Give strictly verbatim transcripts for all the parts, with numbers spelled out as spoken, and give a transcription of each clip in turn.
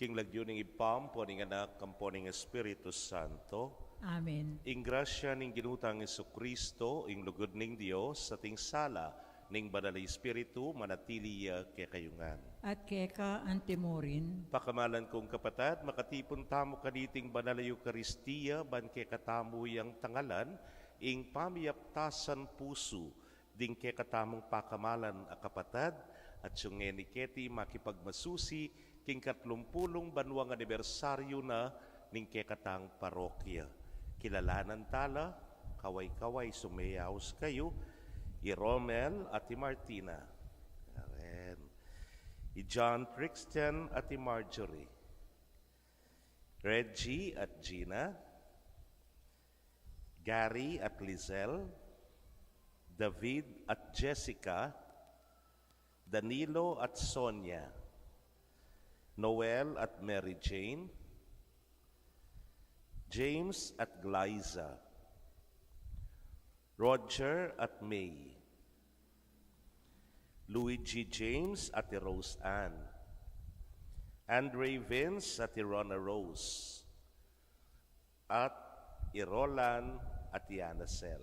King lagyu ning Ibpa, ampo ning Anak, ampo ning Espiritu Santo. Amen. Ing grasya ning Ginu tang Jesucristo, ing lugud ning Dios, at ing sala ning Banal a Espiritu, manatili ya kekayu ngan. At keka antimurin. Pakamalan kung kapatad, makatipun tamu kaniting Banal a Eukaristia, ban kekatamu yang tangalan, ing pamiyaptasan pusu, ding kekatamung pakamalan a kapatad, at yung ngeni keti makipagmasusi, king katlumpulung banuang anibersaryu na ning kekatang parokya. Kilalanan tala, kaway-kaway sumeyaus kayu, i Romel at i Martina. Amen. I John Trixton at i Marjorie. Reggie at Gina. Gary at Lizelle. David at Jessica. Danilo at Sonia. Noel at Mary Jane. James at Glyza. Roger at May. Luigi James at i Rose Ann. Andre Vince at i Rona Rose. At i Roland at i Anacel.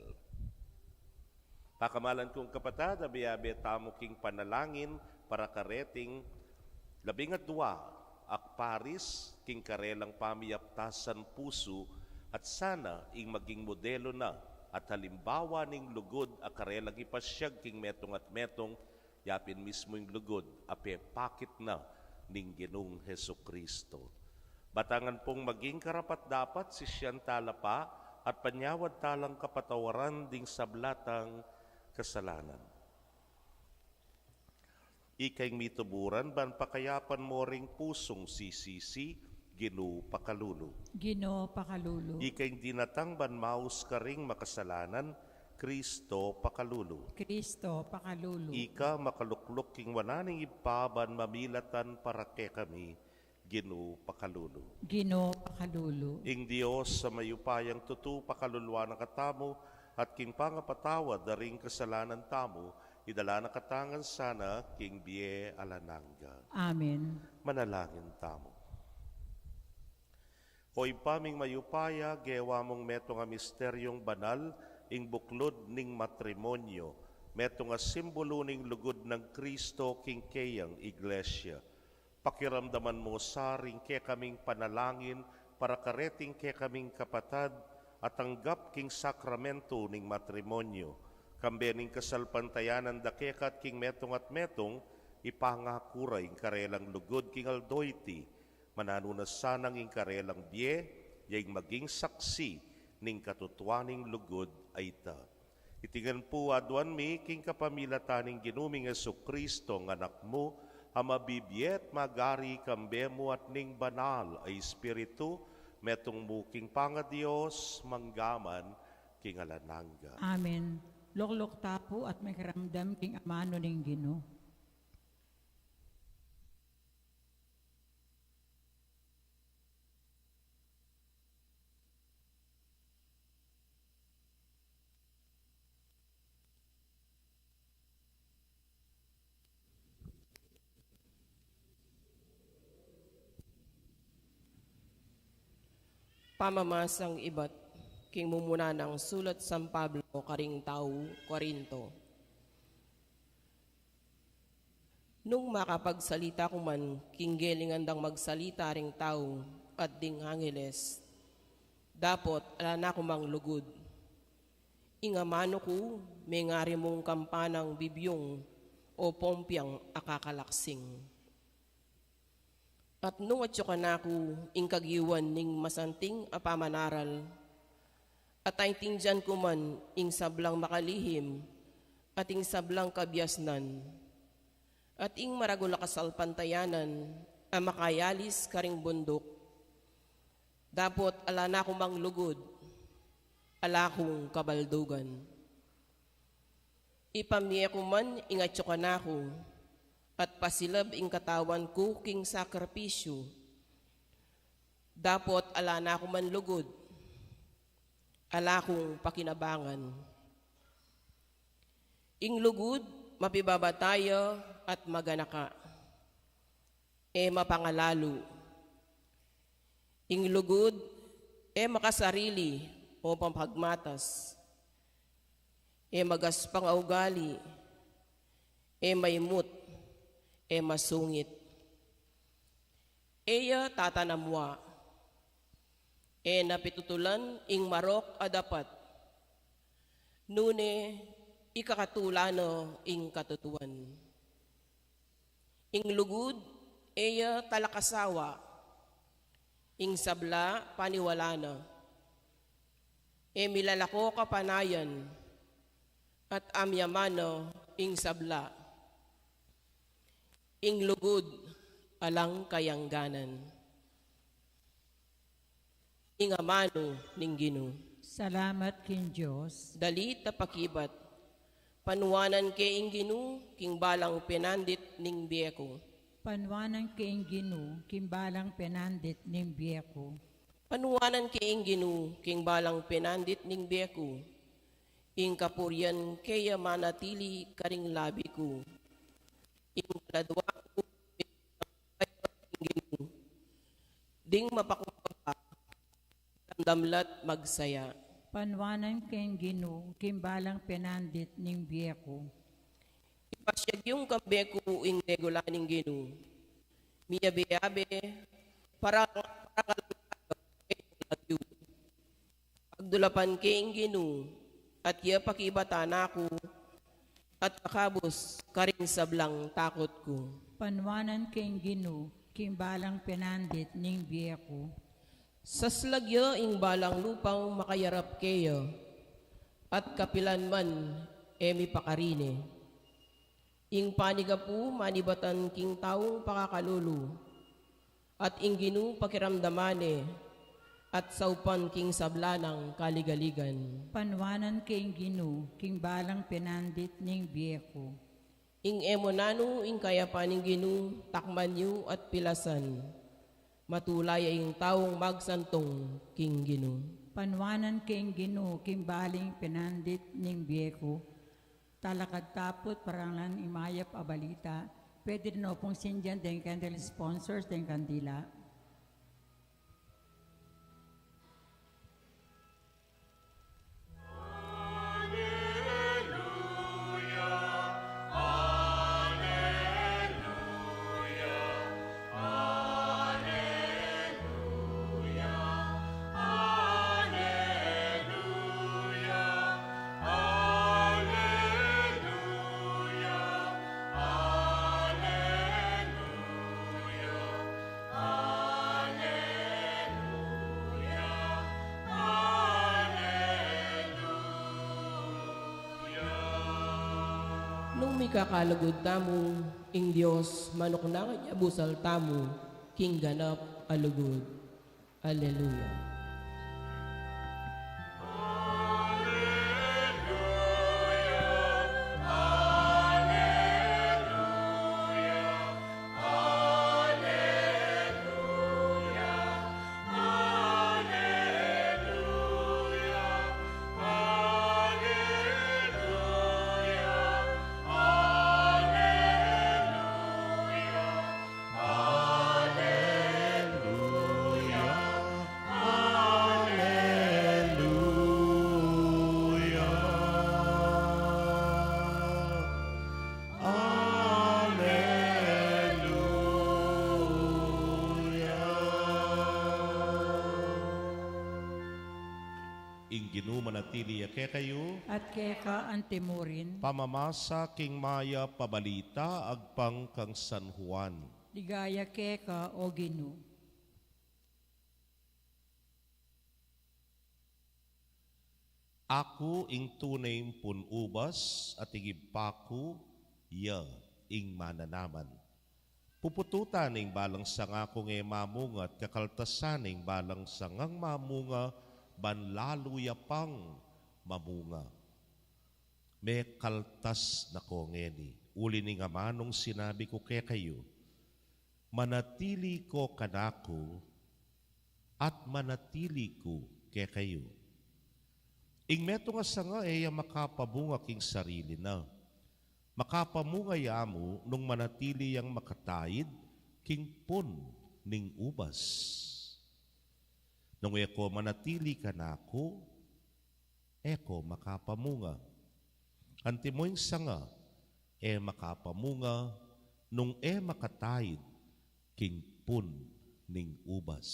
Pakamalan kung kapatad, abe-abe tamu king panalangin para kareting labing adua a paris king karelang pamiyaptasan pusu, at sana ing maging modelo na at halimbawa ning lugud a karelang ipasyag king metung at metung, yapin mismu ing lugud a pepakit na ning Ginung Jesucristo. Batangan pung maging karapat-dapat, sisian tala pa at panyawad talang kapatawaran ding sabla tang kasalanan. Ika ing mituburan ban pakayapan mo ring pusung sisisi, Ginu pakalulu. Ginu pakalulu. Ika ing dinatang ban maus karing makasalanan, Kristo pakalulu. Kristo pakalulu. Ika makalukluk king wanan ning Ibpa ban mamilatan para kekami, Ginu pakalulu. Ginu pakalulu. Ing Dios a mayupayang tutu pakaluluan na katamu, at king pangapatawad da ring kasalanan tamu, idala na katamu ngan sana king bie alang angga. Amen. Manalangin tamu. O Ibpa ming mayupaya, gewa mung metung a misteryung banal ing buklud ning matrimonyo, metung a simbulu ning lugud nang Kristo king keyang Iglesia. Pakiramdaman mu sa ring kekaming panalangin para kareting kekaming kapatad a tanggap king sakramento ning matrimonyo, kambe ning kasalpantayanan da keka at king metung at metung, ipangaku ra ing karelang lugud king aldo iti, mananu na sanang ing karelang bie, ya ing maging saksi ning katutuan ning lugud a ita. Iti ngan pu aduan mi king kapamilatan ning Ginu ming Jesucristo, a Anak mu, a mabibie at magari kambe mu at ning Banal a Espiritu, metung mu king pangaDios, mangga man king alang angga. Amen. Lukluk ta pu at makiramdam king amanu ning Ginu. Pamamasang ibat king mumuna nang sulat San Pablo karing tau Corinto. Nung makapagsalita ku man king gelingan dang magsalita ring tau at ding angeles, dapot ala na ku mang lugud. Ing amanu ku mengari mung kampanang bibyung o pompiang akakalaksing. At nung atyu kanaku ing kagiwan ning masanting a pamanaral, at aintindian ku man ing sablang makalihim at ing sablang kabiasnan, at ing maragul a kasalpantayanan a makayalis karing bunduk, dapot ala na ku mang lugud, ala kung kabaldugan. Ipamie ku man ing atyu kanaku, at pasilab ing katawan ku king sakripisyu, dapot ala na ku man lugud, ala kung pakinabangan. Ing lugud mapibabata ya at maganaka, e mapangalalu, Ing lugud e makasarili o mapagmatas, e magaspang a ugali, e maimut, e masungit. E ya tatanamua, e na pitutulan ing marok a dapat, nune ikakatula na ing katutuan. Ing lugud e ya talakasawa, ing sabla paniwala na. E milalako kapanayan, at amyaman na ing sabla. Ing lugud alang kayangganan. Ing amanu ning Ginu. Salamat king Dios. Dalit a pakibat. Panuanan ke ing Ginu king balang penandit ning bie ku. Panuanan ke ing Ginu king balang penandit ning bie ku. Panuanan ke ing Ginu king balang penandit ning bie ku. Ing kapurian ke ya manatili karing labi ku. Ing kaladua ku, ing Ginu. Ding mapakumbaba, damdam la't magsaya. Panuanan ke ing Ginu king balang penandit ning bie ku. Ipasiag yung kambe ku ing regula ning Ginu. Miyabe-yabe, parang, parang lagyu. Pagdulapan ke ing Ginu, at ya pakibatan na ku, at makabus karing sablang takut ku. Panuanan ke ing Ginu king balang penandit ning bie ku. Saslag ya ing balang lupang makayarap keya, at kapilan man e mipakarine. Ing panigapu manibatan king taung pakakalulu, at ing Ginu pakiramdaman ne, at saupan king sabla nang kaligaligan. Panuanan ke ing Ginu king balang penandit ning bie ku. Ing e mu nanu ing kayapan ning Ginu, takman yu at pilasan. Matula ya ing taung magsantung king Ginu. Panuanan ke ing Ginu king balang penandit ning bie ku. Talakad tapu't parangalan ing mayap a balita. Pwede na pung sindian deng candle sponsors deng kandila. Nung mikakalugud tamu, ing Dios manuknangan ya busal tamu king ganap a lugud. Aleluya. Aleluya. Ing Ginu manatili ya kekayu. At keka antimurin. Pamamasa king mayap a balita agpang kang San Juan. Ligaya keka, O Ginu. Aku ing tune pun ubas, at ing Ibpa ku ya ing mananaman. Pupututan ne ing balang sanga kung e mamunga, at kakaltasan ne ing balang sangang mamunga, ban lalu ya pang mamunga. Mekaltas na ko ngeni, uli ning amanung sinabi ku kekayu. Manatili ko kanaku, at manatili ku kekayu. Ing metung a sanga e ya makapamunga king sarili na. Makapamunga ya mu nung manatili yang makataid king pun ning ubas. Nung e ko manatili kanaku, e ko makapamunga. Antimo ing sanga, e makapamunga, nung e makataid king pun ning ubas.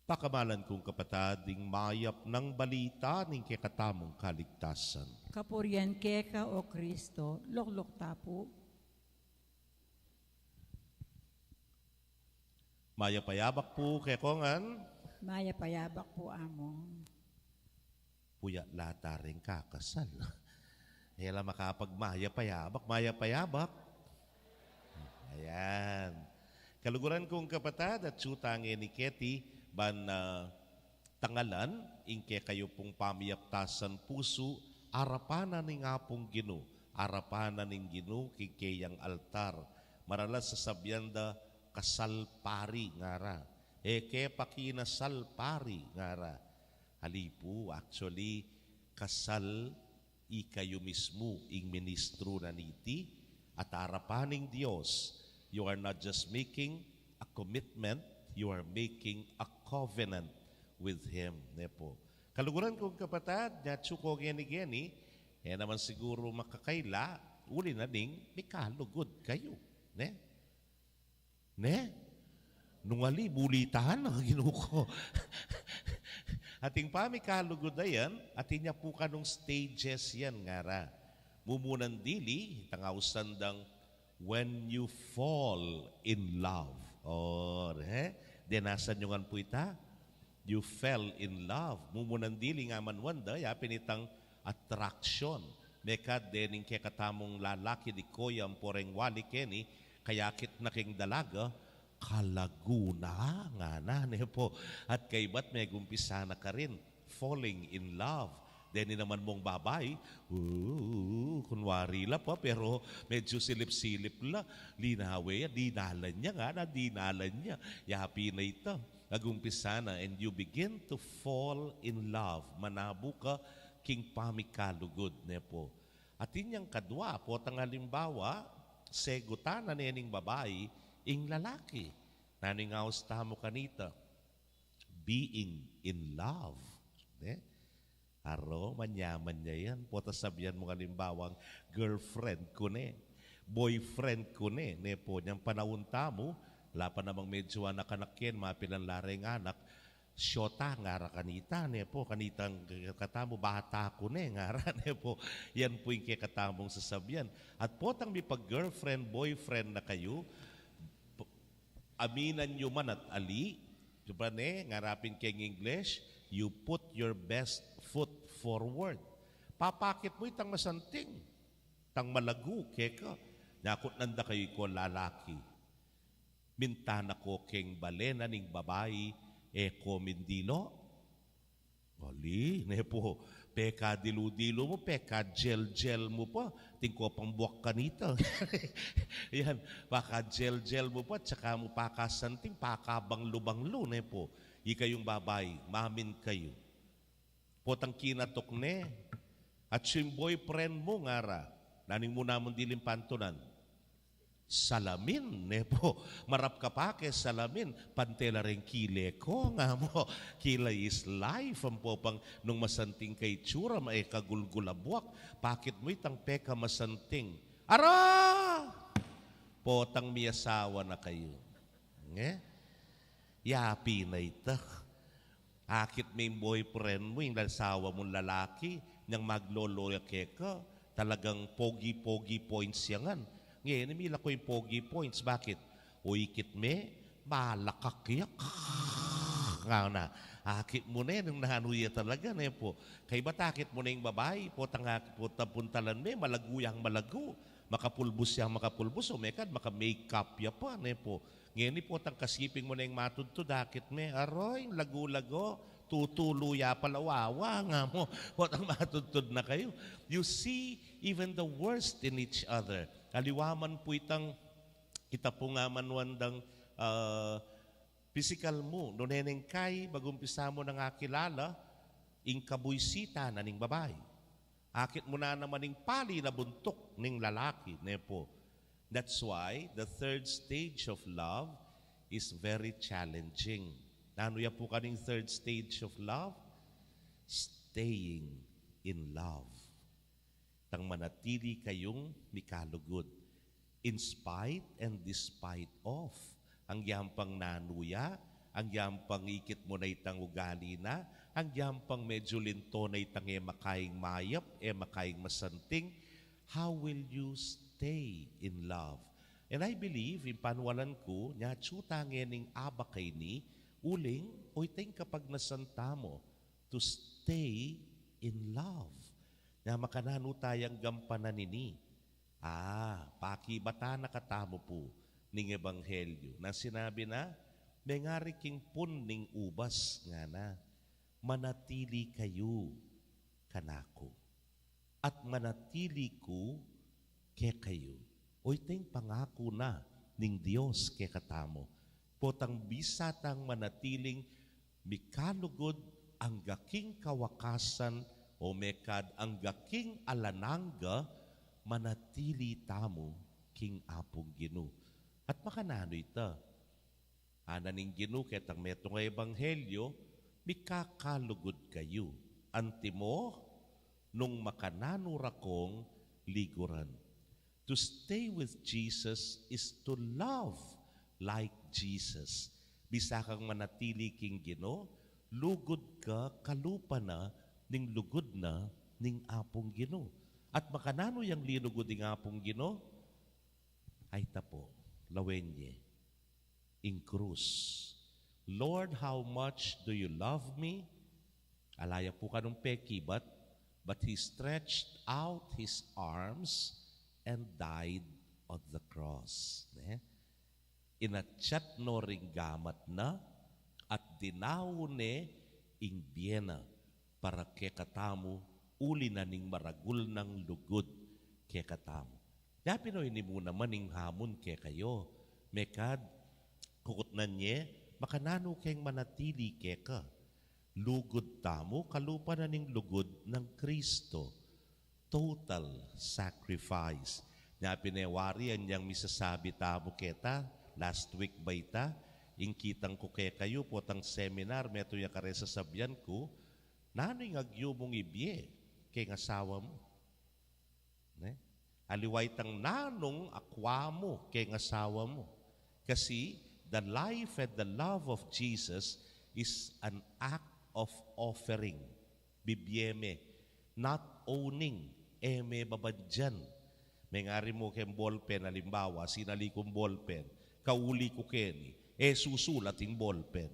Pakamalan kung kapatad, ing mayap nang balita ning kekatamung kaligtasan. Kapurian keka, O Kristo, lukluk ta pu. Mayap a yabak pu kekongan. Mayap a yabak pu, Among. Puya la ta ring kakasal. E la makapagmayap a yabak, mayap a yabak. Ayan. Kaluguran kung kapatad, atyu ta ngeni keti ban, ah, tangalan ing kekayu pung pamiyaptasan pusu, arapan na ning Apung Ginu, arapan na ning Ginu king keyang altar. Maralas sasabian da, kasal pari ngara. E ke pa kinasal pari ngara. Ali pu, actually, kasal ikayu mismu ing ministru na niti, at arapan ning Dios, you are not just making a commitment, you are making a covenant with Him, ne pu. Kaluguran kung kapatad, nya atyu ko geni-geni, e naman siguru makakaila, uli na ning mikalugud kayu, ne? Ne? Nung ali, bulitan na, Ginu ko. Atin pamikalugud a yan, atin ya pu kanung stages yan ngara. Mumunan dili, itang ausan dang when you fall in love. O, ne? Denasan yu ngan pu ita? You fell in love. Mumunan dili nga manuan da, ya pin itang attraction. Mekad dening kekatamung lalaki di koya ampo reng wali keni, kayakit na keng dalaga, kalagu na, ngana, ne pu. At kaybat megumpisa na karin, falling in love. Deni naman mung babai, "Ooh, kunwari la pa, pero medyu silip-silip la." Linawe ya, dinalan ya, ngana, dinalan ya. Ya pin a ita. Agumpisa na, and you begin to fall in love. Manabu ka king pamikalugud, ne pu. Atin yang kadwa, potang alimbawa, segutan na ne ning babai ing lalaki. Nanu ing aus tamu kanita? Being in love. Ne? Aro, manyaman ya yan. Potang sabian mung alimbawang girlfriend ku ne, boyfriend ku ne, ne pu. Nyang panaun tamu, ala pa namang medyu anak-anak ken, mapilan la reng anak, syota ngara kanita, ne pu, kanitang kekatamu, bata ku ne ngara, ne pu. Yan pu ing kekatamung sasabian. At potang mipag-girlfriend, boyfriend na kayu, p-, aminan yu man at ali, di ba ne, ngara pin keng English, you put your best foot forward. Papakit mu itang masanting, itang malagu keka. Nyakut nanda kayu iko lalaki. Minta na ko keng bale na ning babai, e ko mindilo. Ali, ne pu, pekadilu-dilu mu, pekajel-jel mu pa, atin ko pang buak kanita. Yan, pakajel-jel mu pa, tsaka mu pakasanting, pakabanglu-banglu, ne pu. Ikayung babai, mamin kayu. Potang kinatuk ne, atyu ing boyfriend mu ngara, nanu ing muna mung diling pantunan? Salamin, ne pu. Marap ka pake salamin, pante la reng kile ko, nga mu. Kile is life, ampo pang nung masanting ka itsura, ma-, e ka gulgul a buak, pakit mu itang pekamasanting. Ara! Potang miyasawa na kayu. Nge? Ya pin a ita. Akit me ing boyfriend mu, ing asawa mung lalaki, nyang maglolo ya keka, talagang pogi-pogi points ya ngan. Ngeni, mila ko ing pogi points, bakit? O ikit me, malakak ya. Ngana, akit mu ne nung nanu ya talaga, ne pu. Kaybat akit mu ne ing babai, potang akit, potang puntalan me, malagu yang malagu, makapulbus yang makapulbus, o mekad, maka-makeup ya pa, ne pu. Ngeni potang kasiping mu ne ing matudtud, akit me, aroy, lagu-lagu, tutulu ya pala, wawa, nga mu, potang matudtud na kayu. You see even the worst in each other. Aliwa man pu itang, ita pu nga manuan dang, ah, pisikal mu, nune neng kai, bagumpisa mu nang akilala ing kabuisitan na ning babai. Akit mu na naman ing pali na buntuk ning lalaki, ne pu. That's why the third stage of love is very challenging. Nanu ya pu kanu ing third stage of love? Staying in love. Tang manatili kayung mikalugud. In spite and despite of. Agyang pang nanu ya, agyang pang ikit mu na itang ugali na, agyang pang medyu linto na itang e makaing mayap, e makaing masanting, how will you stay in love? And I believe, ing panualan ku, nya tsu ta ngening abak a ini, uling, o iteng kapagnasan tamu, to stay in love. Nya makananu tayang gampanan ini? Ah, pakibatan na katamu pu ning ebanghelyu. Na sinabi na, mengari king pun ning ubas ngana, manatili kayu kanaku, at manatili ku kekayu. O iteng pangaku na ning Dios kekatamu. Potang bisa tang manatiling mikalugud angga king kawakasan o mekad angga king alang angga, manatili tamu king Apung Ginu. At makananu ita? Ngana ning Ginu ketang metung a ebanghelyu, mikakalugud kayu. Antimo, nung makananu ra kong liguran. To stay with Jesus is to love like Jesus. Bisa kang manatili king Ginu, lugud ka kalupa na ning lugud na ning Apung Ginu. At makananu yang linugud ing Apung Ginu? Ay tapo, lawen ye ing krus. "Lord, how much do you love me?" Ala ya pu kanung pekibat, but he stretched out his arms and died on the cross. Ne? Inatyat no ring gamat na at dinaun ne ing bie na para kekatamu, uli na ning maragul nang lugud kekatamu. Yapin o ini mu naman ing hamun kekayu, mekad, kukutnan ye, makananu keng manatili keka? Lugud tamu, kalupa na ning lugud nang Kristo. Total sacrifice. Yapin e wari anyang misasabi tamu keta, last week ba ita, ing kitang ku kekayu, potang seminar, metung ya kare sasabian ku, nanu ing agyu mung ibie keng asawa mu? Ne? Aliwa itang nanung akwa mu keng asawa mu. Kasi, the life and the love of Jesus is an act of offering. Bibie me, not owning, e me babadyan. Mengari mu keng ballpen, alimbawa, sinali kung ballpen, kauli ku keni, e susulat ing ballpen.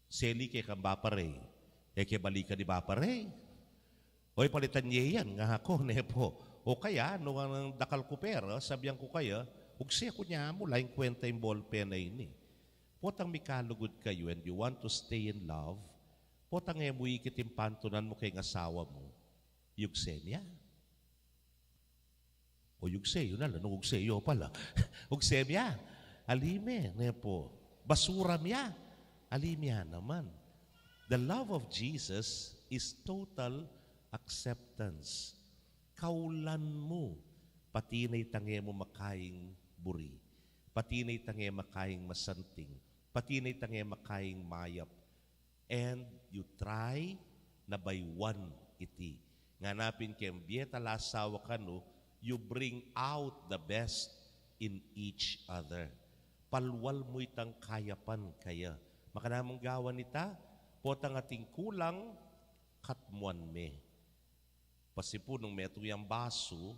Seli ke kang baparey. E ke balikan i baparey. Oy, palitan ye yan, nga aku, ne po. O kaya, nung ang dakal ku pera, sabian ku kaya, ugse ku nya mu la ing kwenta ing ballpen a ini. Potang mikalugud kayu and you want to stay in love, potang e mu ikit ing pantunan mu keng asawa mu, yugse mu ya. O yugse yu na la, nung ugse yu pala. Ugse mu ya. Ali me, ne po. Basura mu ya. Ali mu ya naman. The love of Jesus is total acceptance. Kaulan mu, pati na itang e mu makaing buri, pati na itang e makaing masanting, pati na itang e makaing mayap, and you try na by one iti. Ngana pin keng bie ta la asawa kanu, you bring out the best in each other. Palwal mu itang kayapan kaya. Makananu mung gawan ita? Potang atin kulang, katmuan me. Pasipu nung metung yang basu,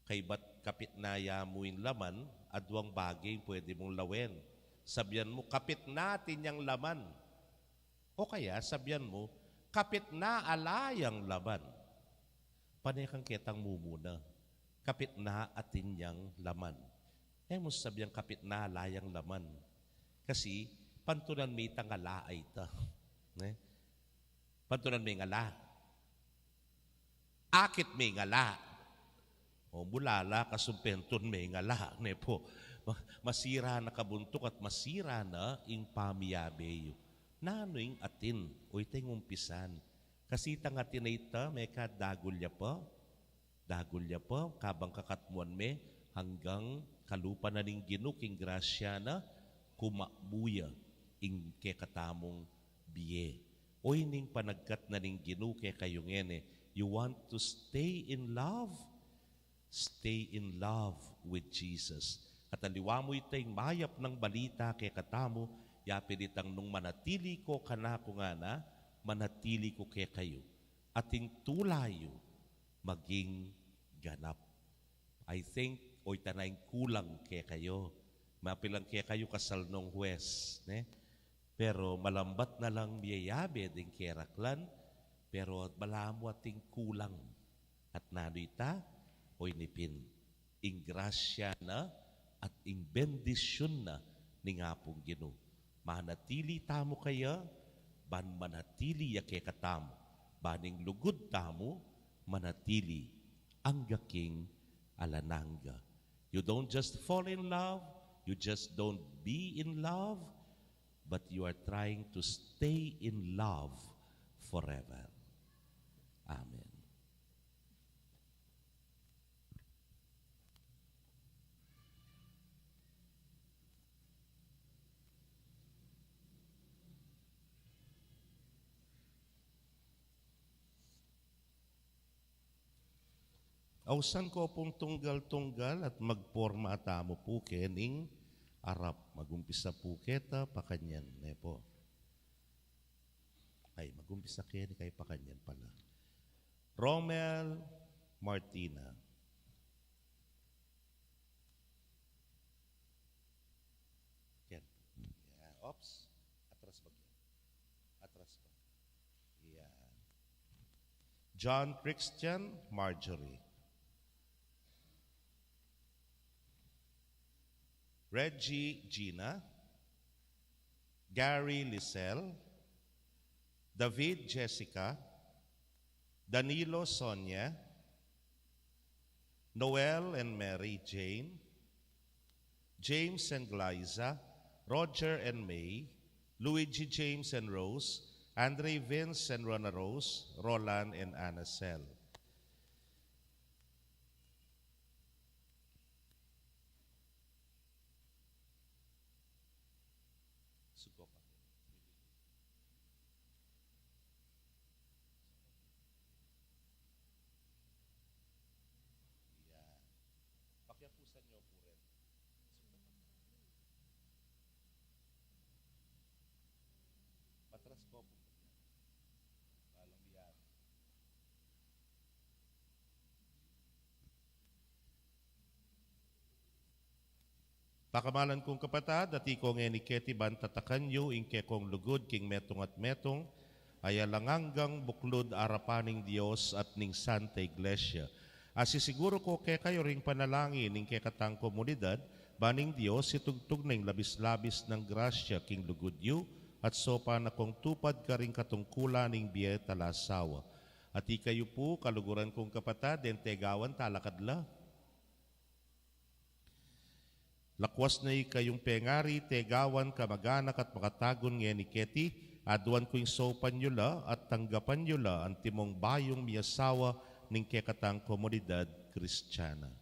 kaybat kapitna ya mu ing laman, aduang bage ing pwede mung lawen. Sabian mu, kapitna atin yang laman. O kaya, sabian mu, kapitna ala yang laman. Pane kang ketang mumuna, kapitna atin yang laman. E mu sabian kapitna ala yang laman. Kasi, pantunan me itang ala a ita. Ne? Pantunan me ing ala. Akit me ing ala. O mula la, kasumpenton me ing ala, ne po. Ma-, masira na kabuntuk at masira na ing pamiyabe yu. Nanu ing atin, o ita ing umpisan. Kasi itang atin a ita, mekad dagul ya pa. Dagul ya pa, kabang kakatmuan me, anggang kalupa na ning Ginu king grasya na, kumakbu ya ing kekatamung bie. Oyni ing panagkat na ning Ginu kekayu ngeni, you want to stay in love? Stay in love with Jesus. At aliwa mu ita ing mayap nang balita kekatamu, ya pin itang nung manatili ko kanaku ngana, manatili ku kekayu. At ing tula yu maging ganap. I think, o, ita na ing kulang kekayu. Mapilan kekayu kasal nung huwes, ne? Pero malambat na lang miyayabe ding keraklan, pero balamu atin kulang. At nanu ita? Oyni pin, ing grasya na at ing bendisyun na ning Apung Ginu. Manatili tamu kaya, ban manatili ya kekatamu, ban ing lugud tamu manatili angga king alang angga. You don't just fall in love, you just don't be in love, but you are trying to stay in love forever. Amen. Ausan ko pung tunggal-tunggal at magporma tamu pu kening arap. Magumpisa pu keta pakanyan, ne pu? Ay, magumpisa keni kay pakanyan pala. Romel Martina. Ken. Yeah, oops. Atras pa, ken. Atras pa. Yeah. John Christian Marjorie. Reggie Gina. Gary Lisel. David Jessica. Danilo Sonia. Noel and Mary Jane, James and Glyza, Roger and May, Luigi, James and Rose, Andre, Vince and Rona Rose, Roland and Anna Cel. Suko pa. Yan. Pakiapusan niyo po rin. Patras po po. Balang biyahe. Pakamalan kung kapatad, atiu ko ngeni keti ban tatakan yu ing kekong lugud king metung at metung, a alang anggang buklud arapan ning Dios at ning Santa Iglesia. Asisiguru ko kekayu ring panalangin ning kekatang komunidad, ban ing Dios itugtug na ing labis-labis nang grasya king lugud yu, at saupan na kong tupad karing katungkulan ning bie at alang sawa. At ikayu pu, kaluguran kung kapatad, deng tegawan talakad la. Lakwas na ikayung pengari, tegawan, kamaganak at makatagun ngeni keti, aduan ku ing saupan yu la at tanggapan yu la antimong bayung miyasawa ning kekatang komunidad Kristiana.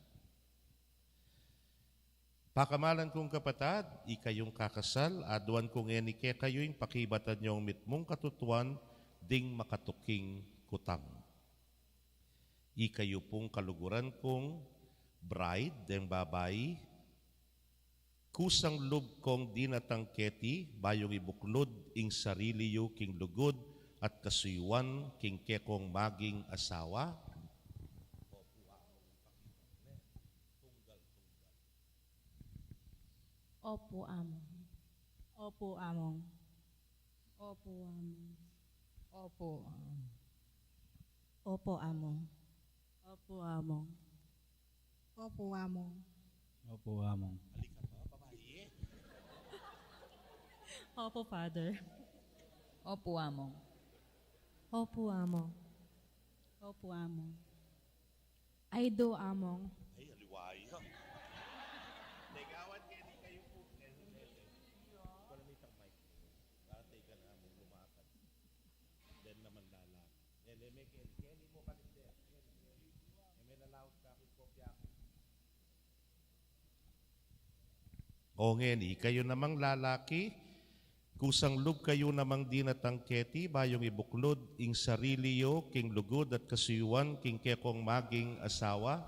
Pakamalan kung kapatad, ikayung kakasal, aduan ku ngeni kekayu ing pakibatan yung mitmung katutuan ding makatuking kutang. Ikayu pung kaluguran kung bride, deng babai, kusang lub kong dinatang keti, bayung ibuklud ing sarili yu king lugud at kasuyuan king kekong maging asawa. Opo, Among. Opo, Among. Opo, Among. Opo, Among. Opo, Among. Opo, Among. Opo, Among. Opo, Among. Opo, Among. Halika pa, babae. Opo, Father. Opo, Among. Opo, Among. Opo, Among. I do, Among. Ay, aliwa ya. Tegawan, keni kayu pu. Keni, keni. Ikaw na may tang mic. Tatay ka na, Among, lumakad. Then naman lalang. Ele, me, keni, keni mu kalinder. Keni, keni. E, me, lalaut ka, kopya. O ngeni, ikayu namang lalaki, kusang lub kayu namang dinatang keti, bayung ibuklud ing sarili yu king lugud at kasuyuan king kekong maging asawa?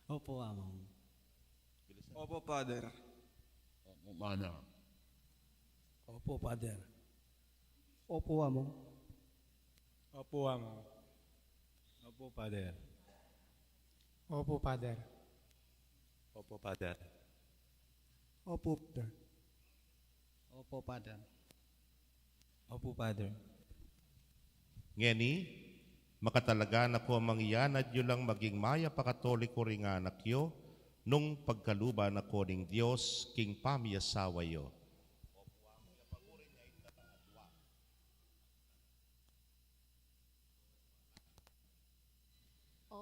Opo, Among. Opo, Father. Opo, Mana. Opo, Father. Opo, Among. Opo, Among. Opo, Father. Opo, Father. Opo, Father. Opo, Father. Opo, Father. Opo, Father. Ngeni, makatalaga na ko mang iyanad yu lang maging mayap a Katoliko ring anak yu, nung pagkaluban na ko ning Dios king pamiasawa yu.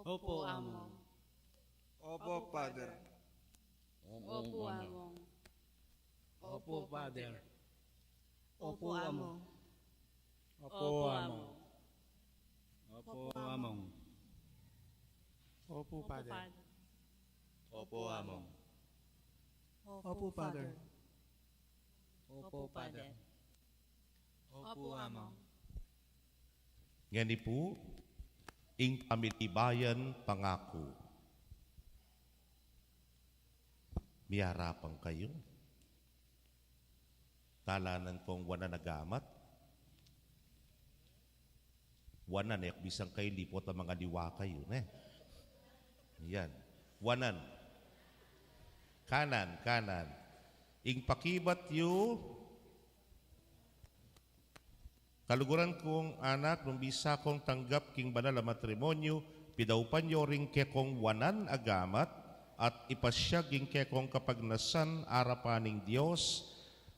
Opo, Among. Opo, Father. Opo, Among. Opo, Father. Opo, Among. Opo, Among. Opo, Among. Opo, Father. Opo, Among. Opo, Father. Opo, Father. Opo, Among. Ngeni pu, ing pamilibayan pangaku. Miarapan kayu. Talanan kong wanan a gamat. Wanan, e ku bisang kayu lipot a mangaliwa kayu, ne? Yan. Wanan. Kanan, kanan. Ing pakibat yu, kaluguran kung anak, nung bisa kong tanggap king banal a matrimonyu, pidaupan yu ring kekong wanan a gamat, at ipasyag ing kekong kapagnasan arapan ning Dios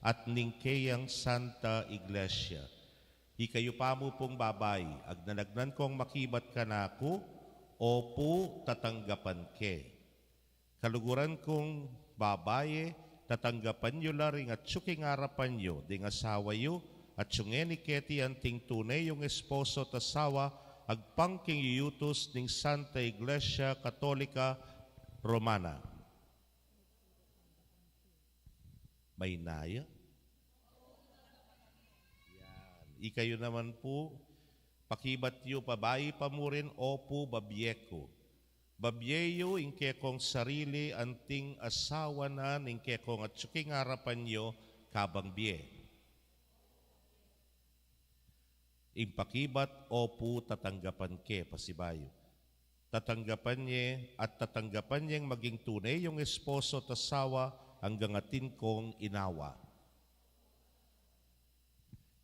at ning keyang Santa Iglesia. Ikayu pamu pung babai, agnanagnan kong makibat kanaku, opu, tatanggapan ke. Kaluguran kung babai, tatanggapan yu la ring atyu king arapan yu ding asawa yu, atyu ngeni keti anting tune yung esposo at asawa, agpang king yuyutus ning Santa Iglesia Katolika Romana. Maynaya? Yan. Ikayu naman pu, pakibat yu, babai pa mu rin, opu, babie ku. Babie yu ing kekong sarili anting asawa na ning kekong atyu king arapan yu kabang bie. Ing pakibat, opu, tatanggapan ke, pasibayu. Tatanggapan ye, at tatanggapan yeng maging tune yung esposo at asawa anggang atin kong inawa.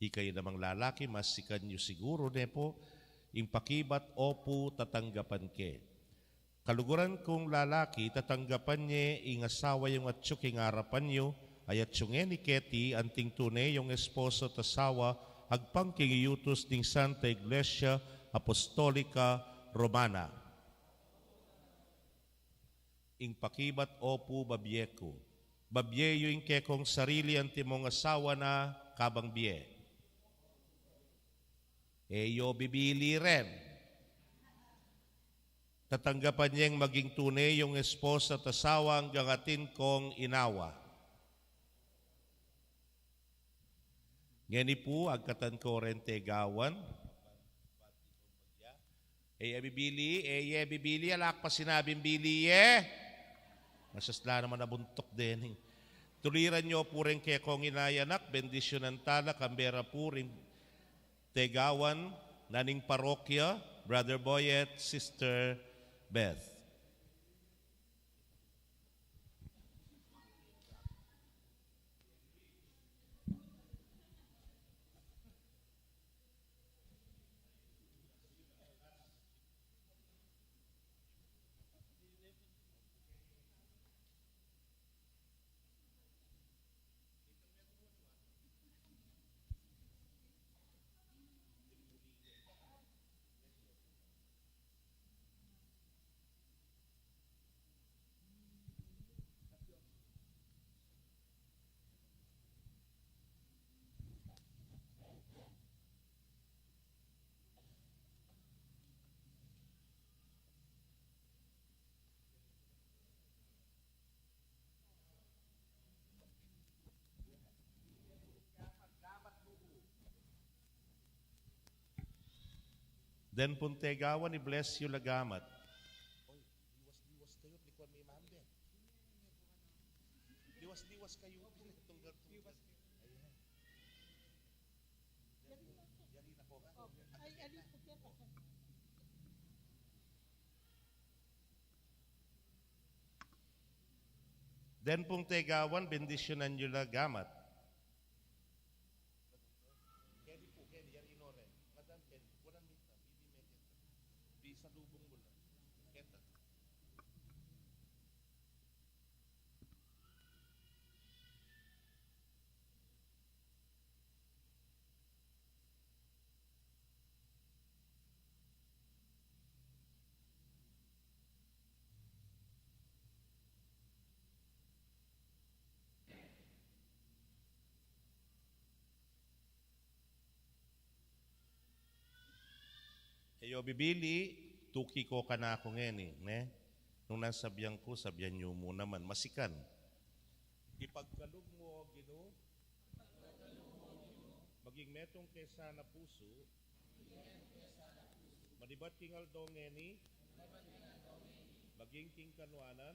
Ikayu namang lalaki, masikan yu siguru, ne pu? Ing pakibat, opu, tatanggapan ke. Kaluguran kung lalaki, tatanggapan ye ing asawa yung atyu king arapan yu, ay atyu ngeni keti anting tune yung esposo at asawa, agpang king yuyutus ning Santa Iglesia Apostolika Romana. Ing pakibat, opu, babie ku. Babie yu ing kekong sarili antimong asawa na kabang bie. E yu bibili ren. Tatanggapan yeng maging tune yung esposa at asawa anggang atin kong inawa. Ngeni pu, agkatan ko ren tegawan. E ye bibili, e ye bibili, ala ka pa sinabing bili ye. Masasla naman a buntuk dening. Tuliran yu pu ring kekong inayanak, bendisyunan tala, kambe ra pu ring tegawan na ning parokya, Brother Boyet, Sister Beth. Den pung tegawan, i-bless yu la gamat. Oy, liwas-liwas kayu, likuan mi, Ma'am Ben. Liwas-liwas kayu, tunggal-tunggal. Ayan. Yari na ko. Ay, ali po, kaya pa. Den pung tegawan, bendisyunan yu la gamat. Keni po, keni, yari no re. Madam, keni, walang mita, bibi me keta. Bisalubung mu la. Keta. E yu bibili, tuki ko kanaku ngeni, ne? Nung nasabian ku, sabian yu mu naman, masikan. Ipagkalub mu, O Ginu, maging metung ke sana pusu, manibat king aldo ngeni, maging king kanuanan,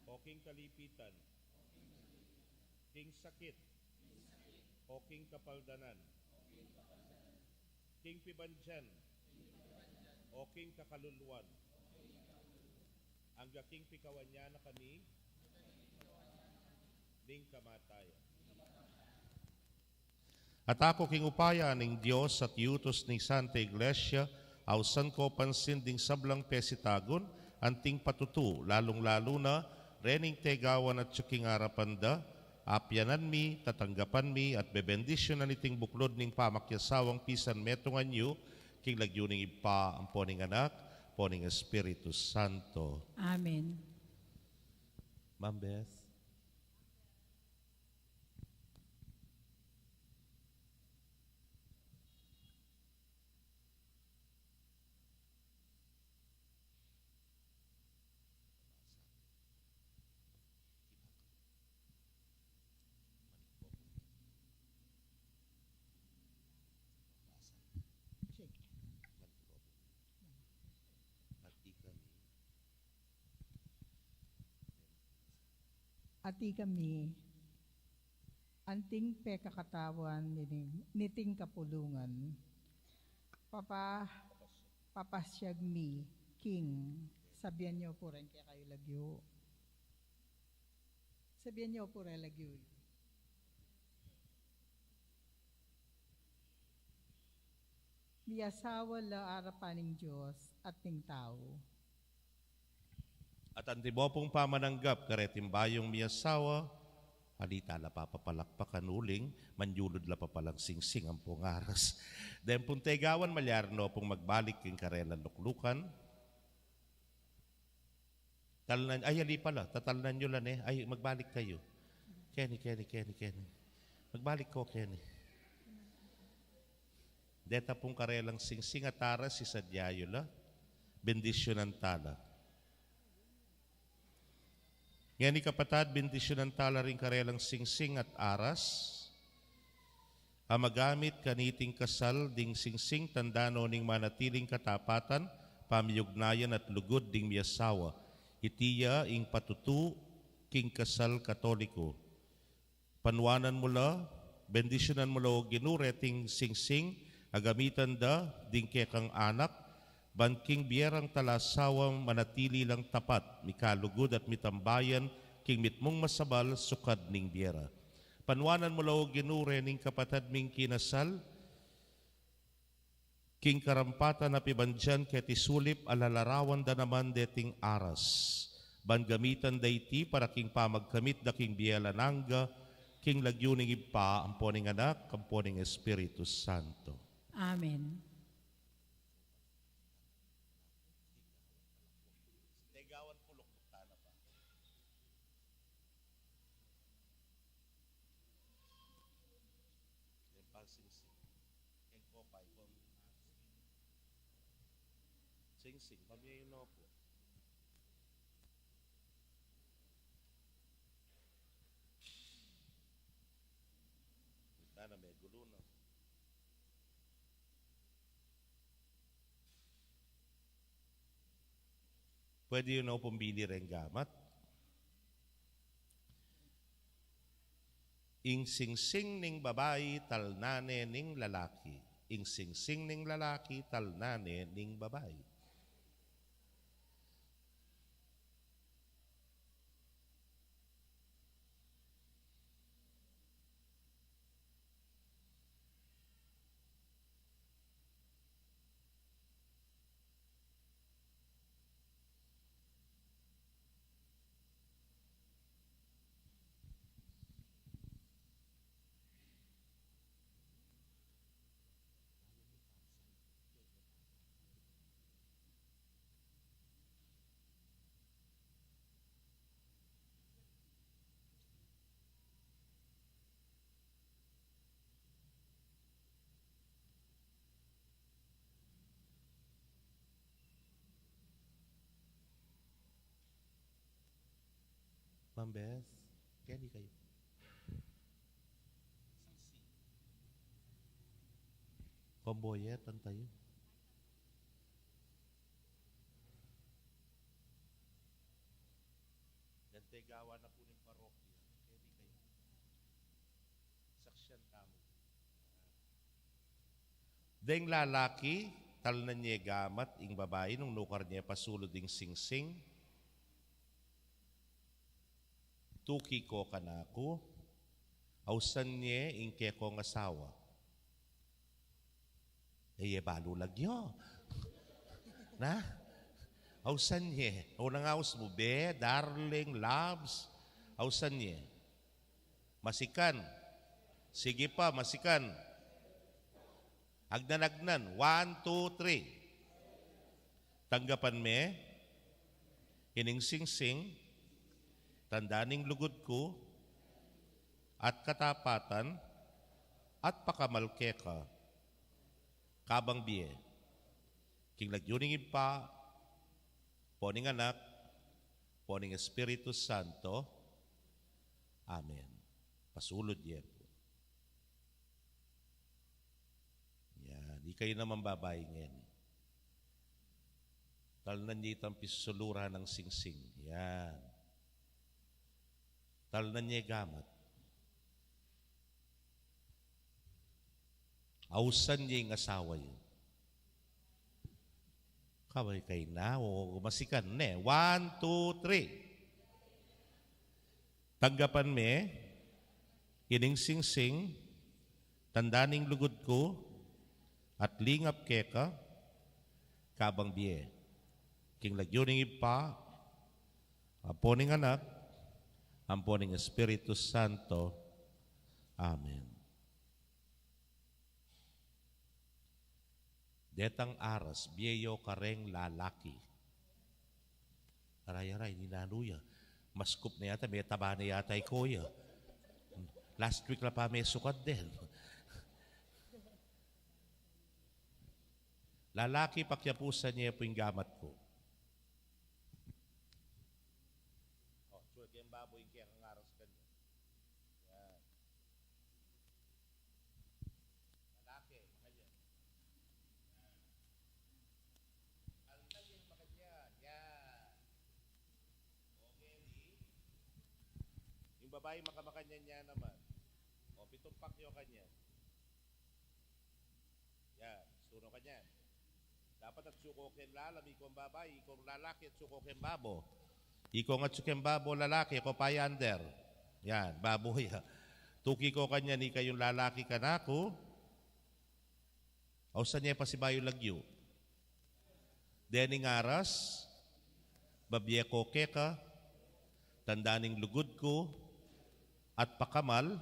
o king kalipitan, king sakit, o king kapaldanan, king pibandian, o king kakaluluan, angga king pikawan ya na kami ning kamatayan. At aku king upaya ning Dios at yutus ning Santa Iglesia, ausan ko pansin ding sablang pesitagun, anting patutu, lalung-lalu na rening tegawan at king arapan da, apianan mi, tatanggapan mi, at bebendisyunan iting buklud ning pamakiasawang pisan metungan yu, king lagyu ning Ibpa, ampo ning Anak, ampo ning Espiritu Santo. Amen. Ma'am Beth. Sige. At ikami, anting pekakatawan niting, niting kapulungan, papa, papasyag mi king, sabian yu pu rin kekayu lagyu. Sabian yu pu rin lagyu. Miasawa la arapan ning Dios at ning tau. At antimo pung pamananggap kareting bayung miasawa, ali tala papapalakpakan uling manyulud la papalang singsing ampong aras. Den pung tegawan, malyari no pung magbalik king karelang luklukan. Talnan, ay, ali pala, tatalnan yu la ne. Ay, magbalik kayu. Keni, keni, keni, keni. Magbalik ko, keni. Deta pung karelang singsing at aras, isadya yu la. Bendisyunan tala. Ngeni kapatad, bendisyunan tala ring karelang singsing at aras. A magamit kaniting kasal ding singsing tanda no ning manatiling katapatan, pamiugnayan at lugud ding miasawa. Iti ya ing patutu king kasal Katoliko. Panuanan mu la, bendisyunan mu la, O Ginu, reting singsing, a gamitan da ding kekang anak, ban king bie rang talasawa manatili lang tapat, mikalugud at mitambayan king mitmung masabal sukad ning bie ra. Panuanan mu la, O Ginu, rening kapatad ming kinasal, king karampatan a pibandian keti sulip a lalarawan da naman deting aras, ban gamitan da iti para king pamagkamit da king bie alang angga, king lagyu ning Ibpa, ampo ning Anak, ampo ning Espiritu Santo. Amen. Tegawan pulok tana pa. Yan pa, singsing. Yan ko pa, ikaw. Singsing, pamiyay no po. Tana, may gulo na. Pwede yu na pung bili reng gamat. Ing singsing ning babai, talnan ne ning lalaki. Ing singsing ning lalaki, talnan ne ning babai. Ma'am Beth, keni kayu? Komboye, tantayu. Dante gawa na pu ning parokya. Keni kayu? Saksian tamu. Deng lalaki, talnan ye gamat ing babai nung nukar ne pasulud ing singsing. Tuki ko kanaku, ausan ye ing kekong asawa. E ye balu lagyu. Na? Ausan ye. O nang aus mu, be, darling, loves. Ausan ye. Masikan. Sige pa, masikan. Agnan-agnan. One, two, three. Tanggapan me ining singsing, tanda ning lugud ku, at katapatan, at pakamal keka, kabang bie. King lagyu ning Ibpa, ampo ning Anak, ampo ning Espiritu Santo. Amen. Pasulud ye pu. Yan. Ikayu naman babai ngeni. Talnan ye itang pisusuluran nang singsing. Yan. Talnan ye gamat. Ausan ye ing asawa yu. Kabay kay na, o masikan ne. One, two, three. Tanggapan me ining singsing, tanda ning lugud ku, at lingap keka, kabang bie. King lagyu ning Ibpa, ampo ning Anak, ampo ning Espiritu Santo. Amen. Detang aras, bie yu kareng lalaki. Aray, aray, ninanu ya. Mas kup na yata, metaba na yata iko ya. Last week la pa mesukat din. Lalaki, pakiapusan ye pu ing gamat ku. O, tsue keng babo ing kekang aras kanya. Yan. Lalaki, makanyan. Yan. Alta yung makanyan. Yan. Okay, di? Yung babae, makamakanyan niya naman. O, pitumpak yung kanyan. Yan, suno kanyan. Dapat atsu ko keng lalam, ikong babai, ikong lalaki, atsu ko keng babo. Ikong atsu keng babo, lalaki, ako pa yander. Yan, babo ya. Tuki ko kanyan, ikayung lalaki kanaku. Ausan ye pasibayu lagyu. Dening aras, babie ko keka, tanda ning lugud ku, at pakamal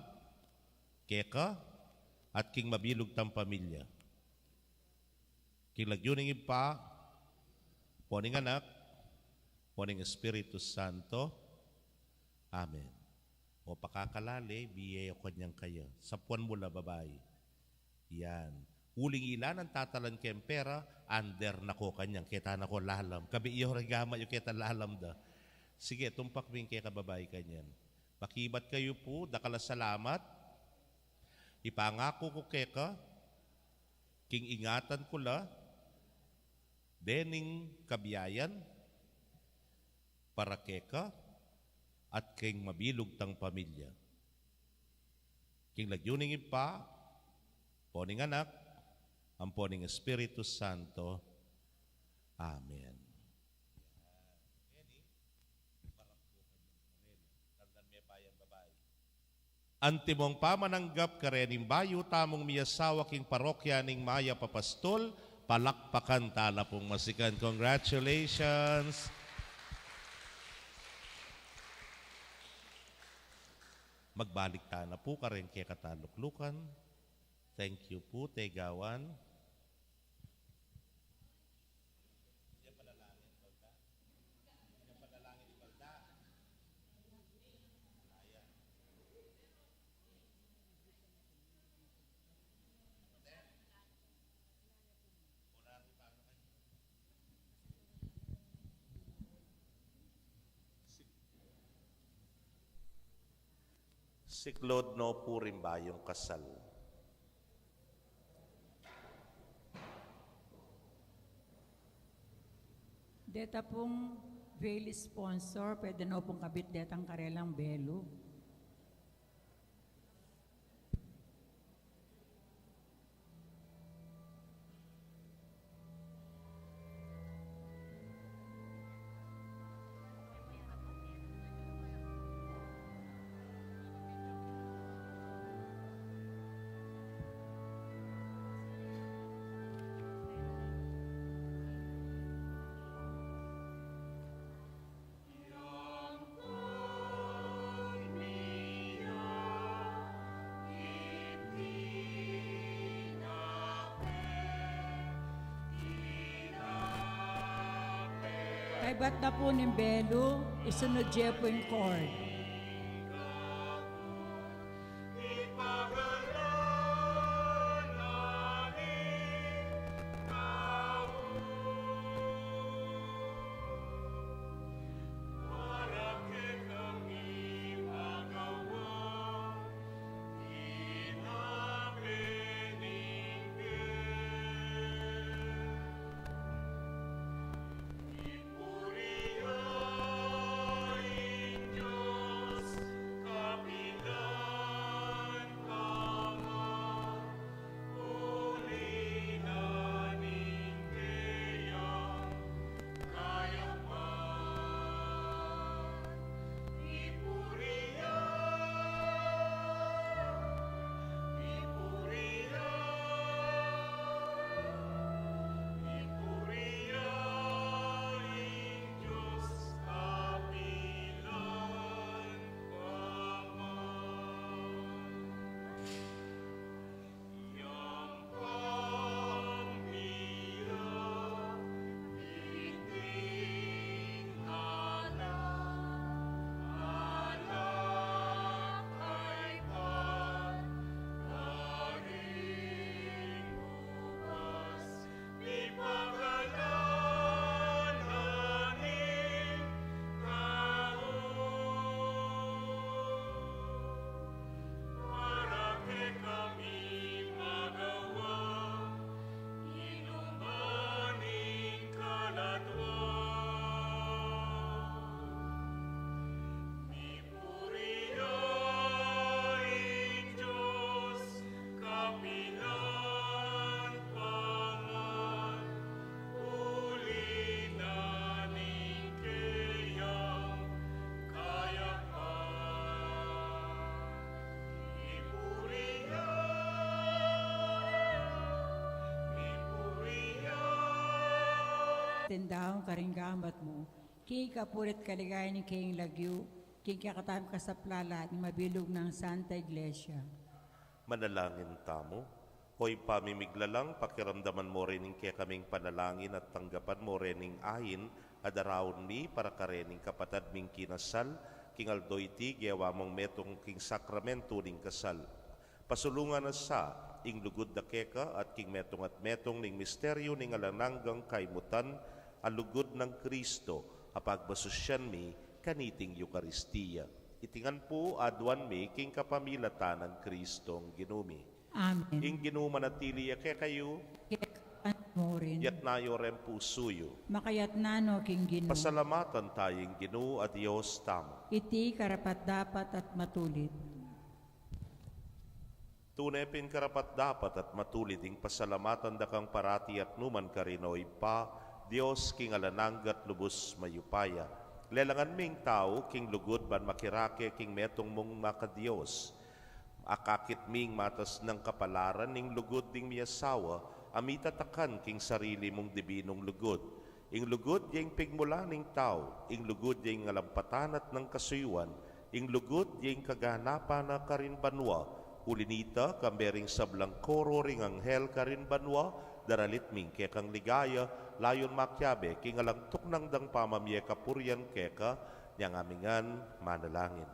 keka, at king mabilug tang pamilya. King lagyu ning Ibpa, ampo ning Anak, ampo ning Espiritu Santo. Amen. O pakakalale, bie ko kanyan kaya. Sapuan mu la, babai. Yan. Uling ila nang tatalan keng pera, under na ko kanyan, keta na ko lalam. Kabe yu reng gamat yu keta lalam da. Sige, tumpak ming keka babai kanyan. Makibat kayu pu, dakal a salamat. Ipangaku ku keka, king ingatan ku la, dening kabiayan, Para keka at king mabilug tang pamilya. King lagyu ning Ibpa, ampo ning Anak, ampo ning Espiritu Santo. Amen. Antimong pamananggap karening bayu tamung miyasawa king parokya ning Mayap a Pastol, palakpakan tala pung masikan. Congratulations! Magbalik tana pu kareng kekataluklukan. Thank you pu, Tegawan. Siklaud no pu ring bayung kasal. Deta pung veil sponsor, pwede no pung kabit detang karelang belu. Kaybat na pu ning belu, isunud ye pu ing cord. Atin daun karing gamat mu, king ikapurit kaligayan ning kayang lagyu, king kekatamung kasaplalan ning mabilug nang Santa Iglesia. Manalangin tamu. O Ibpa ming miglalang, pakiramdaman mu rin ing kekaming panalangin at tanggapan mu rin ing ain a daraun mi para karening kapatad ming kinasal, king aldo iti gewa mung metung king sakramentu ning kasal. Pasulungan na sa ing lugud da keka at king metung at metung ning misteryu ning alang anggang kaimutan, a lugud nang Kristo, a pagbasusyan mi kaniting Eukaristia. Iti ngan pu aduan mi king kapamilatan nang Kristong Ginu mi. Amen. Ing Ginu manatili ya kekayu. Keka Murin. Yatna yu reng pusu yu. Makayatna no king Ginu. Pasalamatan taya ing Ginu a Dios tamu. Iti karapat-dapat at matulid. Tune pin karapat-dapat at matulid ing pasalamatan da kang parati at nukarin man, o Ibpa, Dios king alang angga at lubus mayupaya. Lelangan ming tau king lugud ban makirake king metung mung maka-Dios. Akakit ming matas nang kapalaran ing lugud ding miasawa a mitatakan king sarili mung dibinung lugud. Ing lugud ya ing pigmulan ning tau, ing lugud ya ing alampatan at nang kasuyuan, ing lugud ya ing kaganapan na karin banua. Uli nita, kambe ring sablang koro ring anghel karin banua, daralit ming kekang ligaya, layun makiabe king alang tuknang dang pamamie kapurian keka. Nyang amingan manalangin.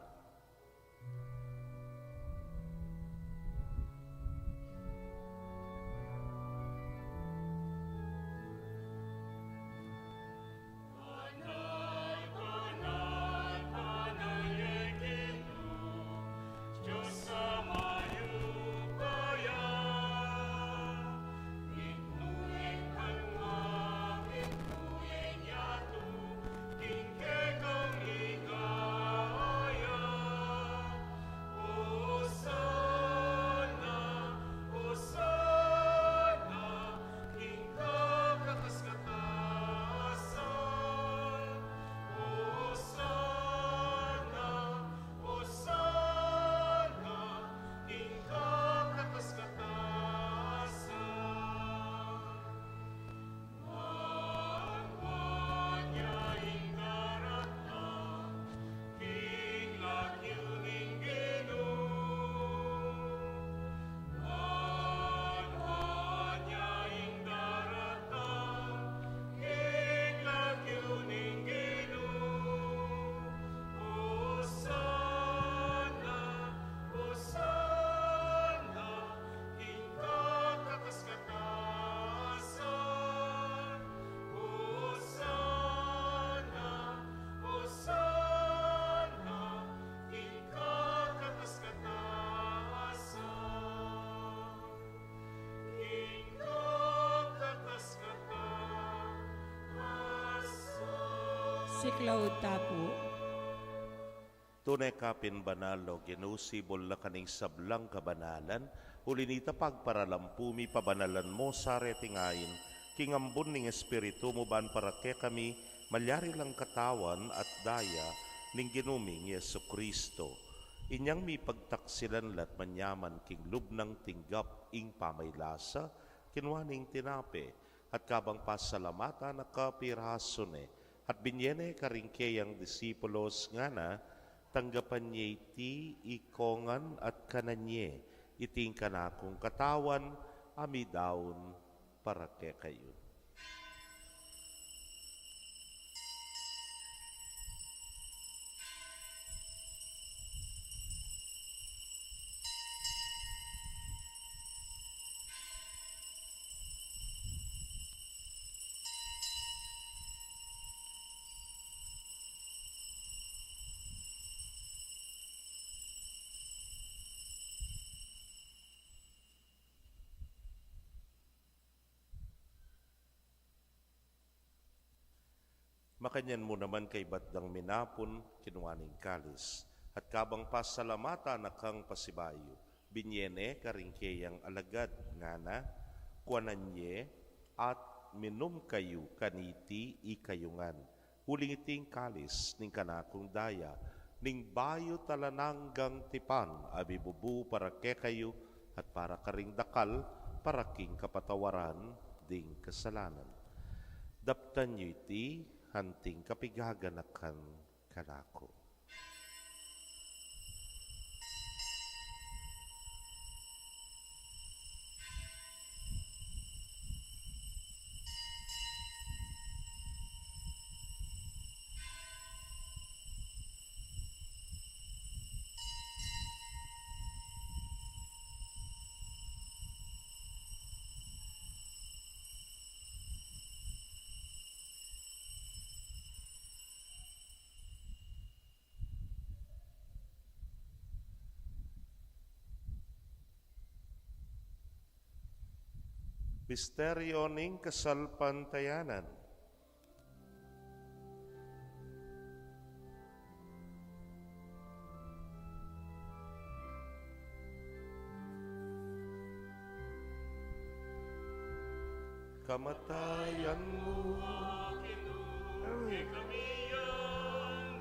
Siklaud ta pu. Tune ka pin banal, o Ginu, sibul na kaning sablang kabanalan, uli nita pagparalan pu mi pabanalan mo sa reting ain, king ambun ning Espiritu mu ban para kekami, malyari lang katawan at daya ning Ginu ming Jesucristo. Inyang mipagtaksilan la't manyaman king lub nang tinggap ing pamaylasa, kinua ne ing tinape, at kabang pasalamatan na kapirasu ne, at binye ne karing keyang disipulos ngana, tanggapan ye iti ikongan at kanan ye, iti ing kanakung katawan a midaun para kekayu. Makanyan mu naman kaybat dang minapun, kinua ne ing kalis, at kabang pasalamatan na kang pasibayu, binye ne karing keyang alagad, ngana, kuanan ye at minum kayu kaniti ikayu ngan, uling iti ing kalis ning kanakung daya, ning bayu at alang anggang tipan a mibubu para kekayu at para karing dakal, para king kapatawaran ding kasalanan. Daptan yu iti anting kapigaganakan kanaku. Misteryo ning kasalpantayanan. Kamatayan mu,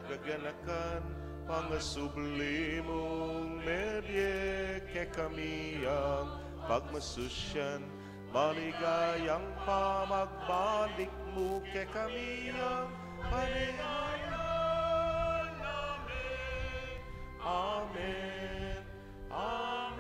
kaganakan, pangasubli mung mebie kekami yang pagmasusyan, maligayang pamagbalik mu kekami yang panenganan. Amen. Amen.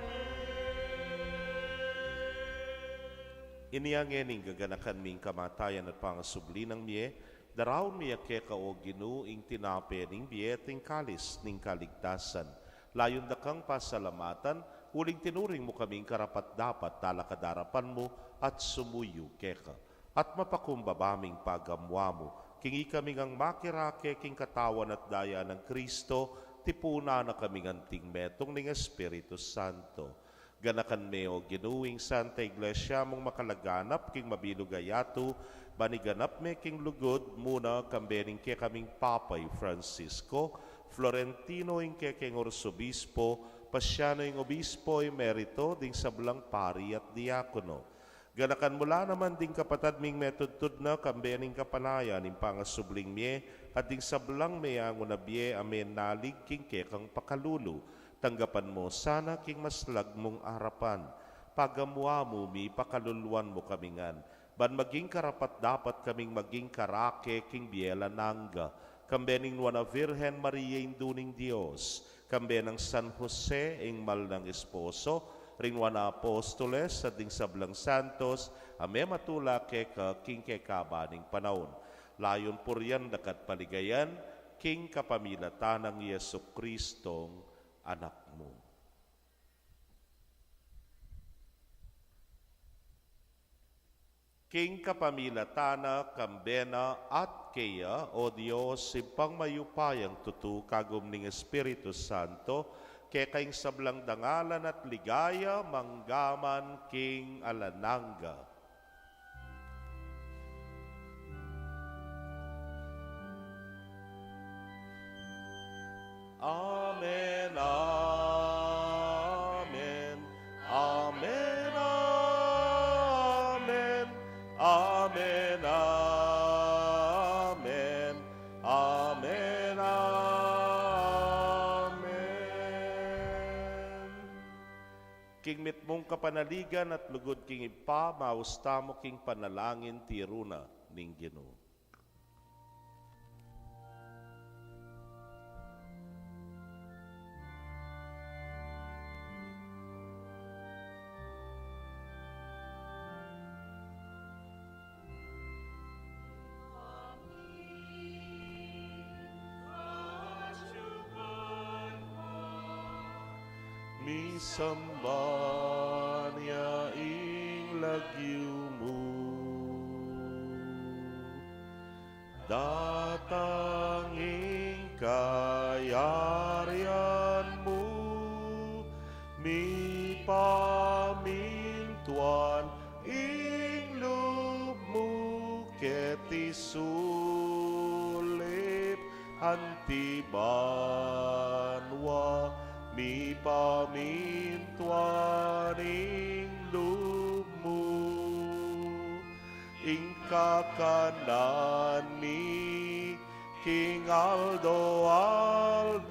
Inya ngening gaganakan ming kamatayan at pangasubli nang mie, daraun mi keka, o Ginu, ing tinape ning bie at ing kalis ning kaligtasan. Layun da kang pasalamatan, uling tinuring mu kaming karapat-dapat talakad king arapan mu at sumuyu keka. At mapakumbaba ming pagamuan mu, king ikami ngang makirake king katawan at daya nang Kristo, tipunan na kami ngan anting metung ning Espiritu Santo. Ganakan me, o Ginu, ing Santa Iglesia mung makalaganap king mabilug a yatu, ban iganap me king lugud mu na kambe ning kekaming Papa i Francisco, Florentino ing kekeng Arsobispo, Paciano ing Obispo emerito, ding sablang pari at diakono. Ganakan mu la naman ding kapatad ming metudtud na kambe ning kapanayan ning pangasubling mie, at ding sablang meangu na bie a menalig king kekang pakalulu. Tanggapan mu sana king maslag mung arapan. Pagamuan mu mi, pakaluluan mu kami ngan, ban maging karapat-dapat kaming maging karake king bie alang angga, kambe ning Nuan a Virgen Maria, Indu ning Dios, kambe nang San Jose, ing mal nang esposo, ring Nuan a Apostoles, at ding sablang santos a mematula keka king kekaban ning panaun. Layun purian da ka at paligayan, king kapamilatan nang Jesucristong Anak mu. King kapamilatan na, kambe na, at keya, o Dios, Ibpang mayupayang tutu, kagum ning Espiritu Santo, keka ing sablang dangalan at ligaya, mangga man king alang angga. Amen, amen, amen, amen, amen, amen, amen, amen. King mitmung kapanaligan at lugud king Ibpa, maus tamu king panalangin tiru na ning Ginu. Misamban ya ing lagyu mu. Datang ing kayarian mu, mipamintuan ing lub mu keti sulip anti banua, mipamintuan ing lub mu. Ing kakanan mi king aldo-aldo,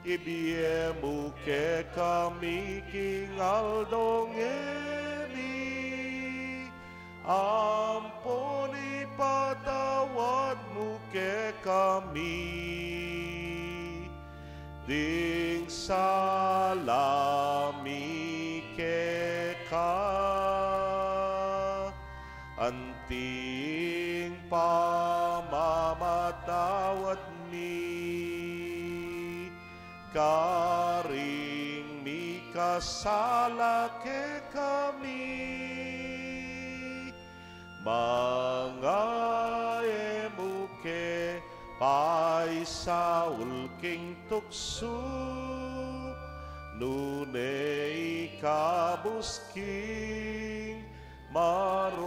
ibie mu kekami king aldo ngeni, ampon ipatawad mu kekami ding sala mi keka, anti ing pamamatawad mi karing mikasala kekami. Manga e mu ke paisaul king tuksu, Lune ikabus king marok.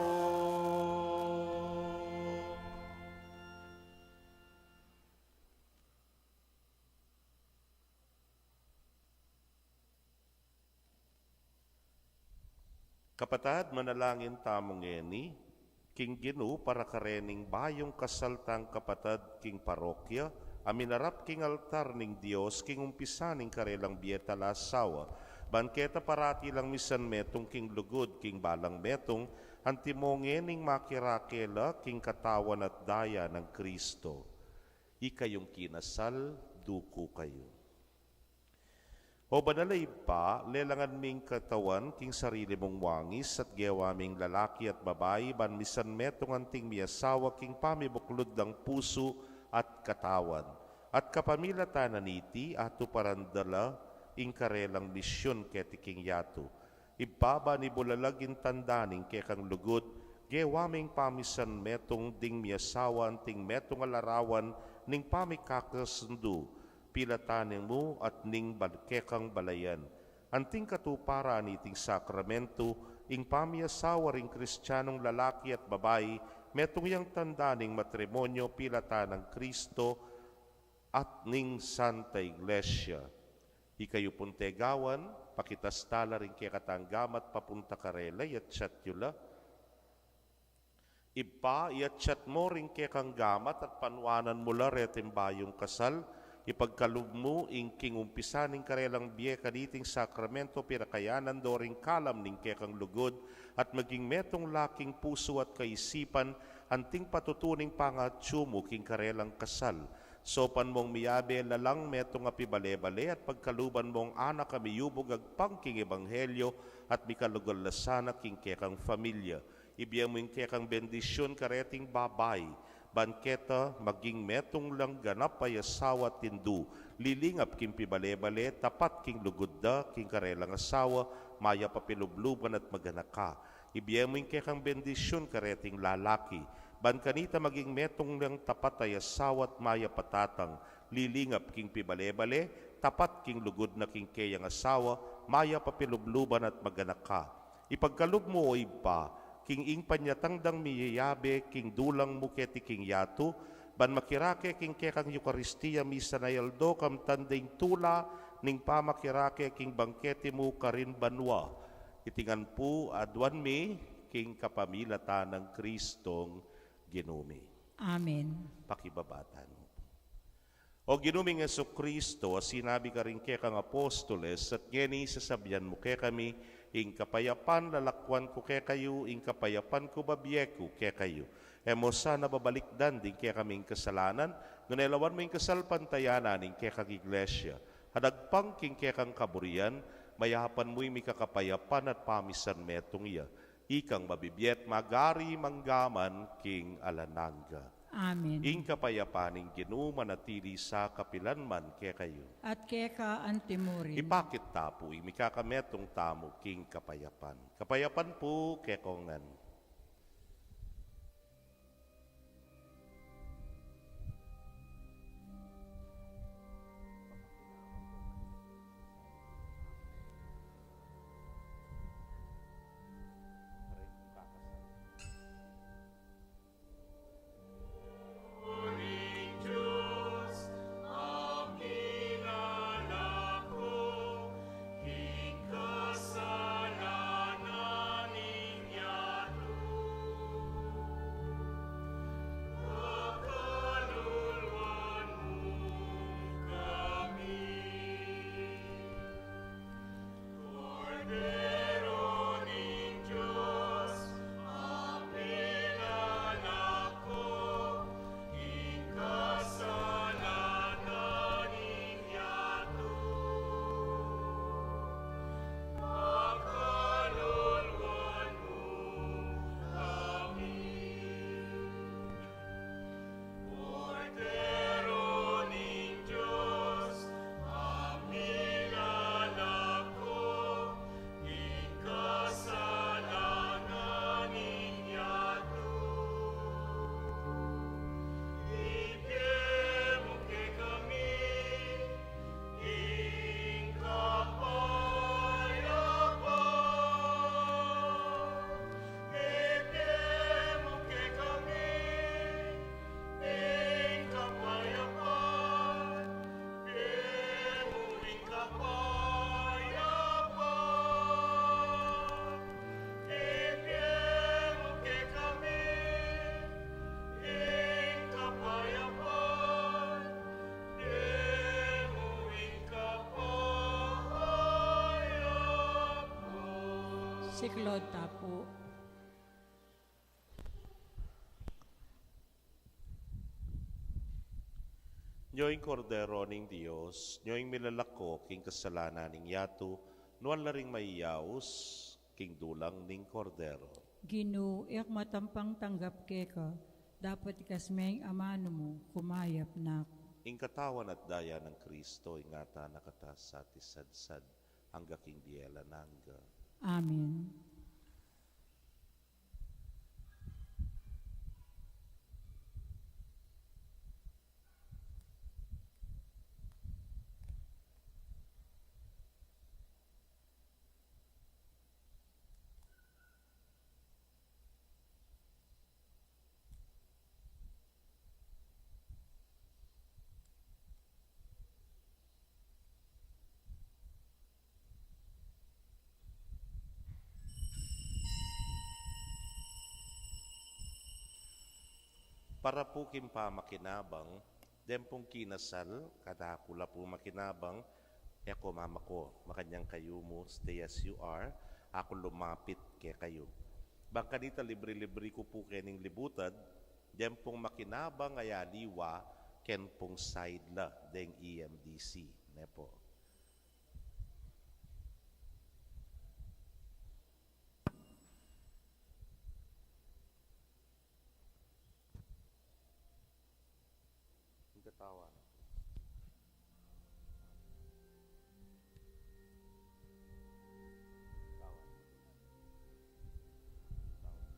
Kapatad, manalangin tamu ngeni king Ginu para karening bayung kasal tang kapatad king parokya a minarap king altar ning Dios king umpisa ning karelang bie talasawa, ban keta parati lang misan metung king lugud king balang metung, antimo ngening makirake la king katawan at daya nang Kristo. Ikayung kinasal, duku kayu. O banal a Ibpa, lelangan ming katawan king sarili mung wangis at gewa ming lalaki at babai ban misan metung anting miasawa king pamibuklud dang pusu at katawan. At kapamilatan na niti, atuparan da la ing karelang misyun keti king yatu. Ibpa, ban ibulalag ing tanda ning kekang lugud, gewa ming pamisan metung ding miasawa anting metung a larawan ning pamikakasundu, pilatan mu at ning bal-, kekang balayan. Anting katuparan niting sakramento, ing pamiasawa ring Kristianong lalaki at babai, metung yang tanda ning matrimonyo, pilatan nang Kristo at ning Santa Iglesia. Ikayu pung tegawan, pakitas tala ring kekatang gamat papunta karela, iyatsat yu la. Ibpa, iyatsat mu ring kekang gamat at panuanan mu la reting bayung kasal, ipagkalub mu ing king umpisa ning karelang bie kaniting sakramento, pinakayanan do ring kalam ning kekang lugud, at maging metung la king pusu at kaisipan, anting patutu ning pangatsu mu king karelang kasal. Saupan mung miyabe lalang metung a pibale-bale at pagkaluban mung anak a miyubug agpang king ebanghelyo at mikalugal la sana king kekang familia. Ibie mu ing kekang bendisyun kareting babai, ban keta maging metung lang ganap a asawa at indu, lilingap king pibale-bale, tapat king lugud da king karelang asawa, mayap a pilubluban at maganaka. Ibie mu ing kekang bendisyun kareting lalaki, ban kanita maging metung lang tapat a asawa at mayap a tatang, lilingap king pibale-bale, tapat king lugud na king keyang asawa, mayap a pilubluban at maganaka. Ipagkalub mu, O Ibpa, king ing panyatang dang miyayabe king dulang mu keti king yatu, ban makirake king kekang Eukaristia misan a aldo kamtan ding tula ning pamakirake king bangkete mu karin banua. Iti ngan pu aduan mi king kapamilatan nang Kristong Ginu mi. Amen. Pakibaba tana. O Ginu ming Jesucristo, a sinabi karing kekang apostoles, at ngeni sasabian mu kekami, ing kapayapan lalakwan ku kekayu, ing kapayapan ku babie ku kekayu. E mu sana babalikdan ding kekaming kasalanan, nune lawan mu ing kasalpantayanan ning kekang Iglesia. At agpang king kekang kaburian, mayapan mu ing mikakapayapan at pamisan metung ya. Ikang mabibie at magari mangga man king alang angga. Amen. Ing kapayapan ning Ginu manatili sa kapilan man kekayu. At keka antimurin. Ipakit ta pu ing mikakametung tamu king kapayapan. Kapayapan pu kekongan. Tiklod ta pu. Nyo ing Kordero ning Dios, nyo ing milalako king kasalanan ning yatu, nuan la ring mayayaus king dulang ning Kordero. Ginu, e ku matampang tanggap keka, dapot ikas me ing amanu mu, kumayap na ku. Ing katawan at daya nang Kristo, ingatan na kata sa tisadsad, angga king bie alang angga. Amen. Para pu king pamakinabang, deng pung kinasal, kataku la pu makinabang, e ku mamako, makanyan kayu mu, stay as you are, aku lumapit kekayu. Bang kanita libre-libre ku pu kening libutad, deng pung makinabang a aliwa, keng pung side la, deng E M D C, ne pu. Ing katawan. Katawan. Katawan.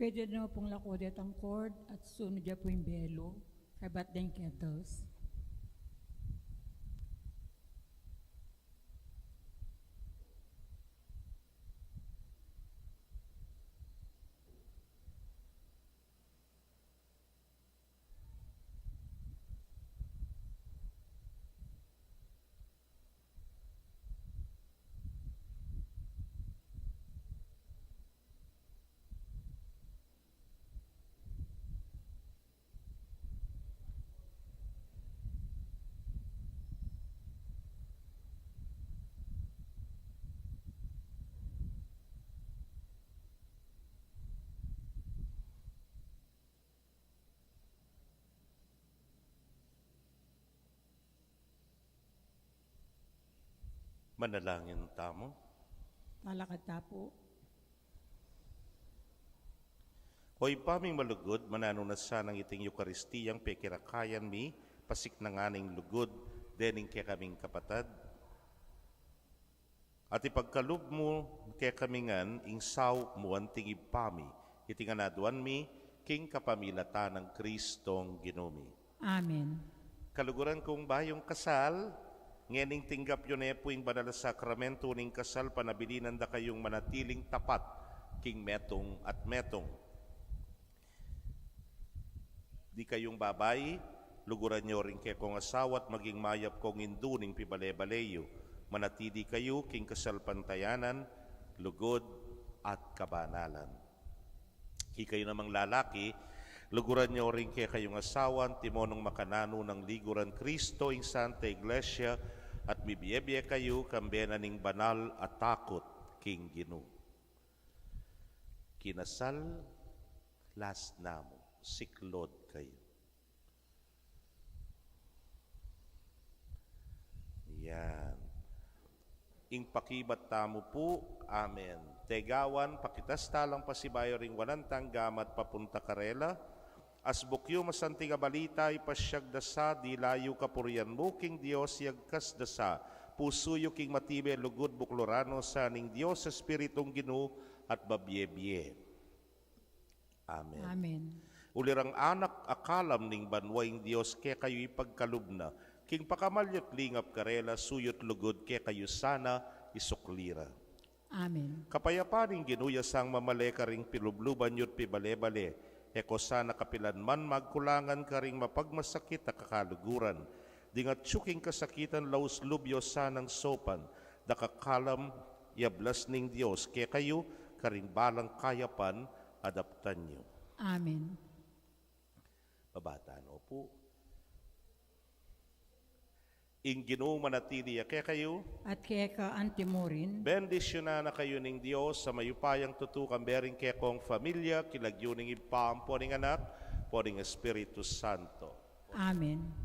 Pwede na pung lako detang cord at sunod ya pu ing belu, kabat deng candles. Manalangin tamu. Talakad ta pu. O Ibpa ming malugud, mananu na sanang iting Eukaristiyang pekirakayan mi, pasiknangan ing lugud dening kekaming kapatad. At ipagkalub mu kekami ngan ing saup mu anting Ibpa mi, iti ngan aduan mi king kapamilatan nang Kristong Ginu mi. Amen. Kaluguran kung bayung kasal, ngening tinggap yu ne pu ing banal a sakramento ning kasal, panabilinan da kayung manatiling tapat king metung at metung. Di kayung babai, luguran yu ring kekong asawa at maging mayap kong indu ning pibale-bale yu. Manatili kayu king kasalpantayanan, lugud, at kabanalan. Ikayu namang lalaki, luguran yu ring kekayung asawa, antimo nung makananu nang liguran Kristo ing Santa Iglesia, at mibie-bie kayu kambe na ning banal a takut king Ginu. Kinasal, last na mu, siklaud kayu. Yan. Ing pakibat tamu pu, amen. Tegawan, pakitas ta lang pasibayu ring wanan tang gamat papunta karela. Asbuk yu masanting a balita, ipasyag da sa, dila yu kapurian mu king Dios, yagkas da sa, pusu yu king matibe, lugud bukluran no sa ning Dios Espiritung Ginu, at babie-bie. Amen. Amen. Ulirang anak a kalam ning banua ing Dios kekayu ipagkalub na, king pakamalyut lingap karela, suyut lugud kekayu sana isukli ra. Amen. Kapayapan ning Ginu ya sang mamale karing pilubluban yu't pibale-bale, e ko sana kapilan man magkulangan karing mapagmasakit a kakaluguran. Ding atyu king kasakitan, laus lub yu sanang saupan, dakal a kalam, yablas ning Dios kekayu, karing balang kayapan, adaptan yu. Amen. Babatan o pu. Ing Ginu manatili ya kekayu. At keka antimurin. Bendisyunan na kayu ning Dios a mayupayang tutu, kambe ring kekong familia, king lagyu ning Ibpa, ampo ning Anak, ampo ning Espiritu Santo. Amen.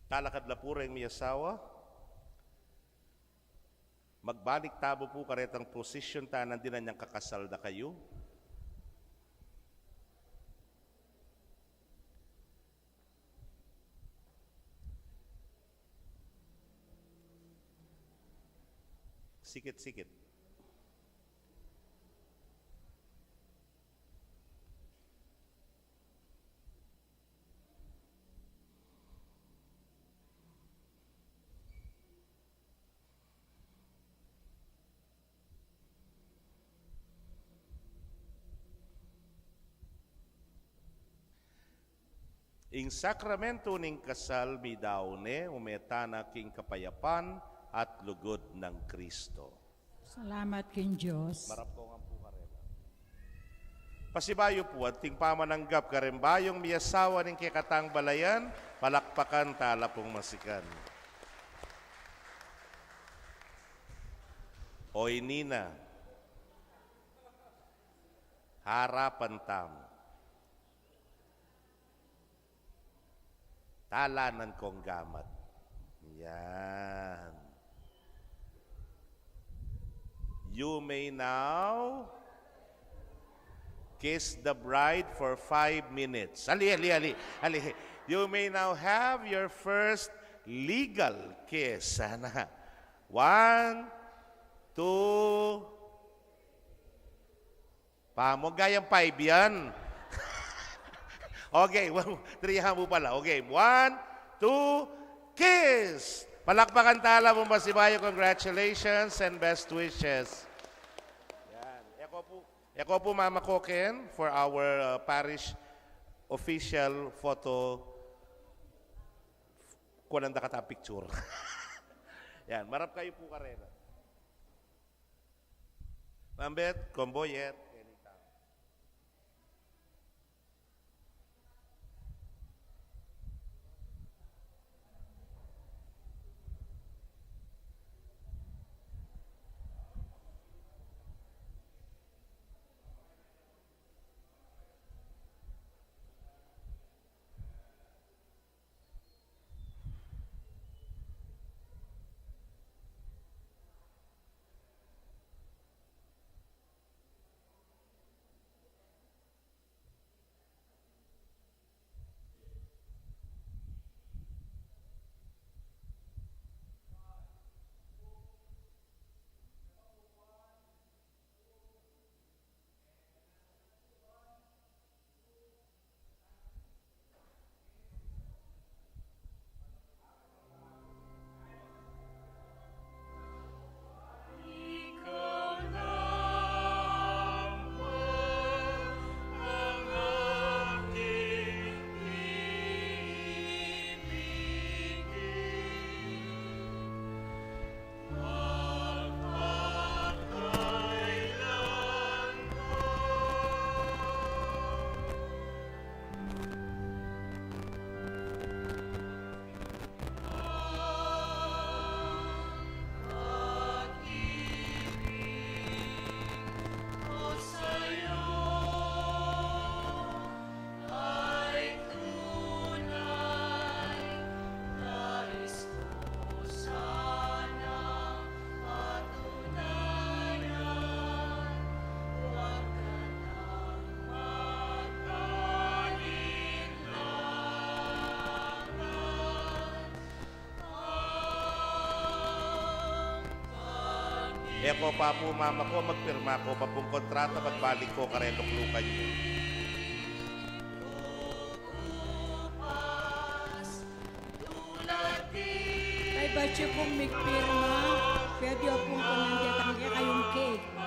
Talakad la pu reng miyasawa. Magbalik tamu pu karetang posisyon ta nandin anyang kakasal da kayu. Sikit-sikit. Ing sakramento ning kasal midaun ne, ume tana king kapayapan at lugud nang Kristo. Salamat king Dios. Marap ko ngan pu karela. Pasibayu pu, anting pamananggap kareng bayung miyasawa ning kekatang balayan, palakpakan tala pung masikan. O ini na, harapan tamu. Talanan kong gamat. Yan. You may now kiss the bride for five minutes. Ali, ali, ali, ali. You may now have your first legal kiss. Sana. One, two, Pamugayang five yan. Okay, well, three hamu pala. Okay, one, two, kiss! Palakpakan tala pung pasibayu. Congratulations and best wishes. Yan. Eko po, eko po, Mama Koken, for our uh, parish official photo. Kunan da kata picture. Yan, marap kayu pu karela. Mambet, komboyet, Eko pa pu, Mama ko, magpirma ko pa pung kontrata pagbalik ko kareng luklukan yu. Kaybat yu pung migpirma, pwede yu pung kumandiat kayung cake.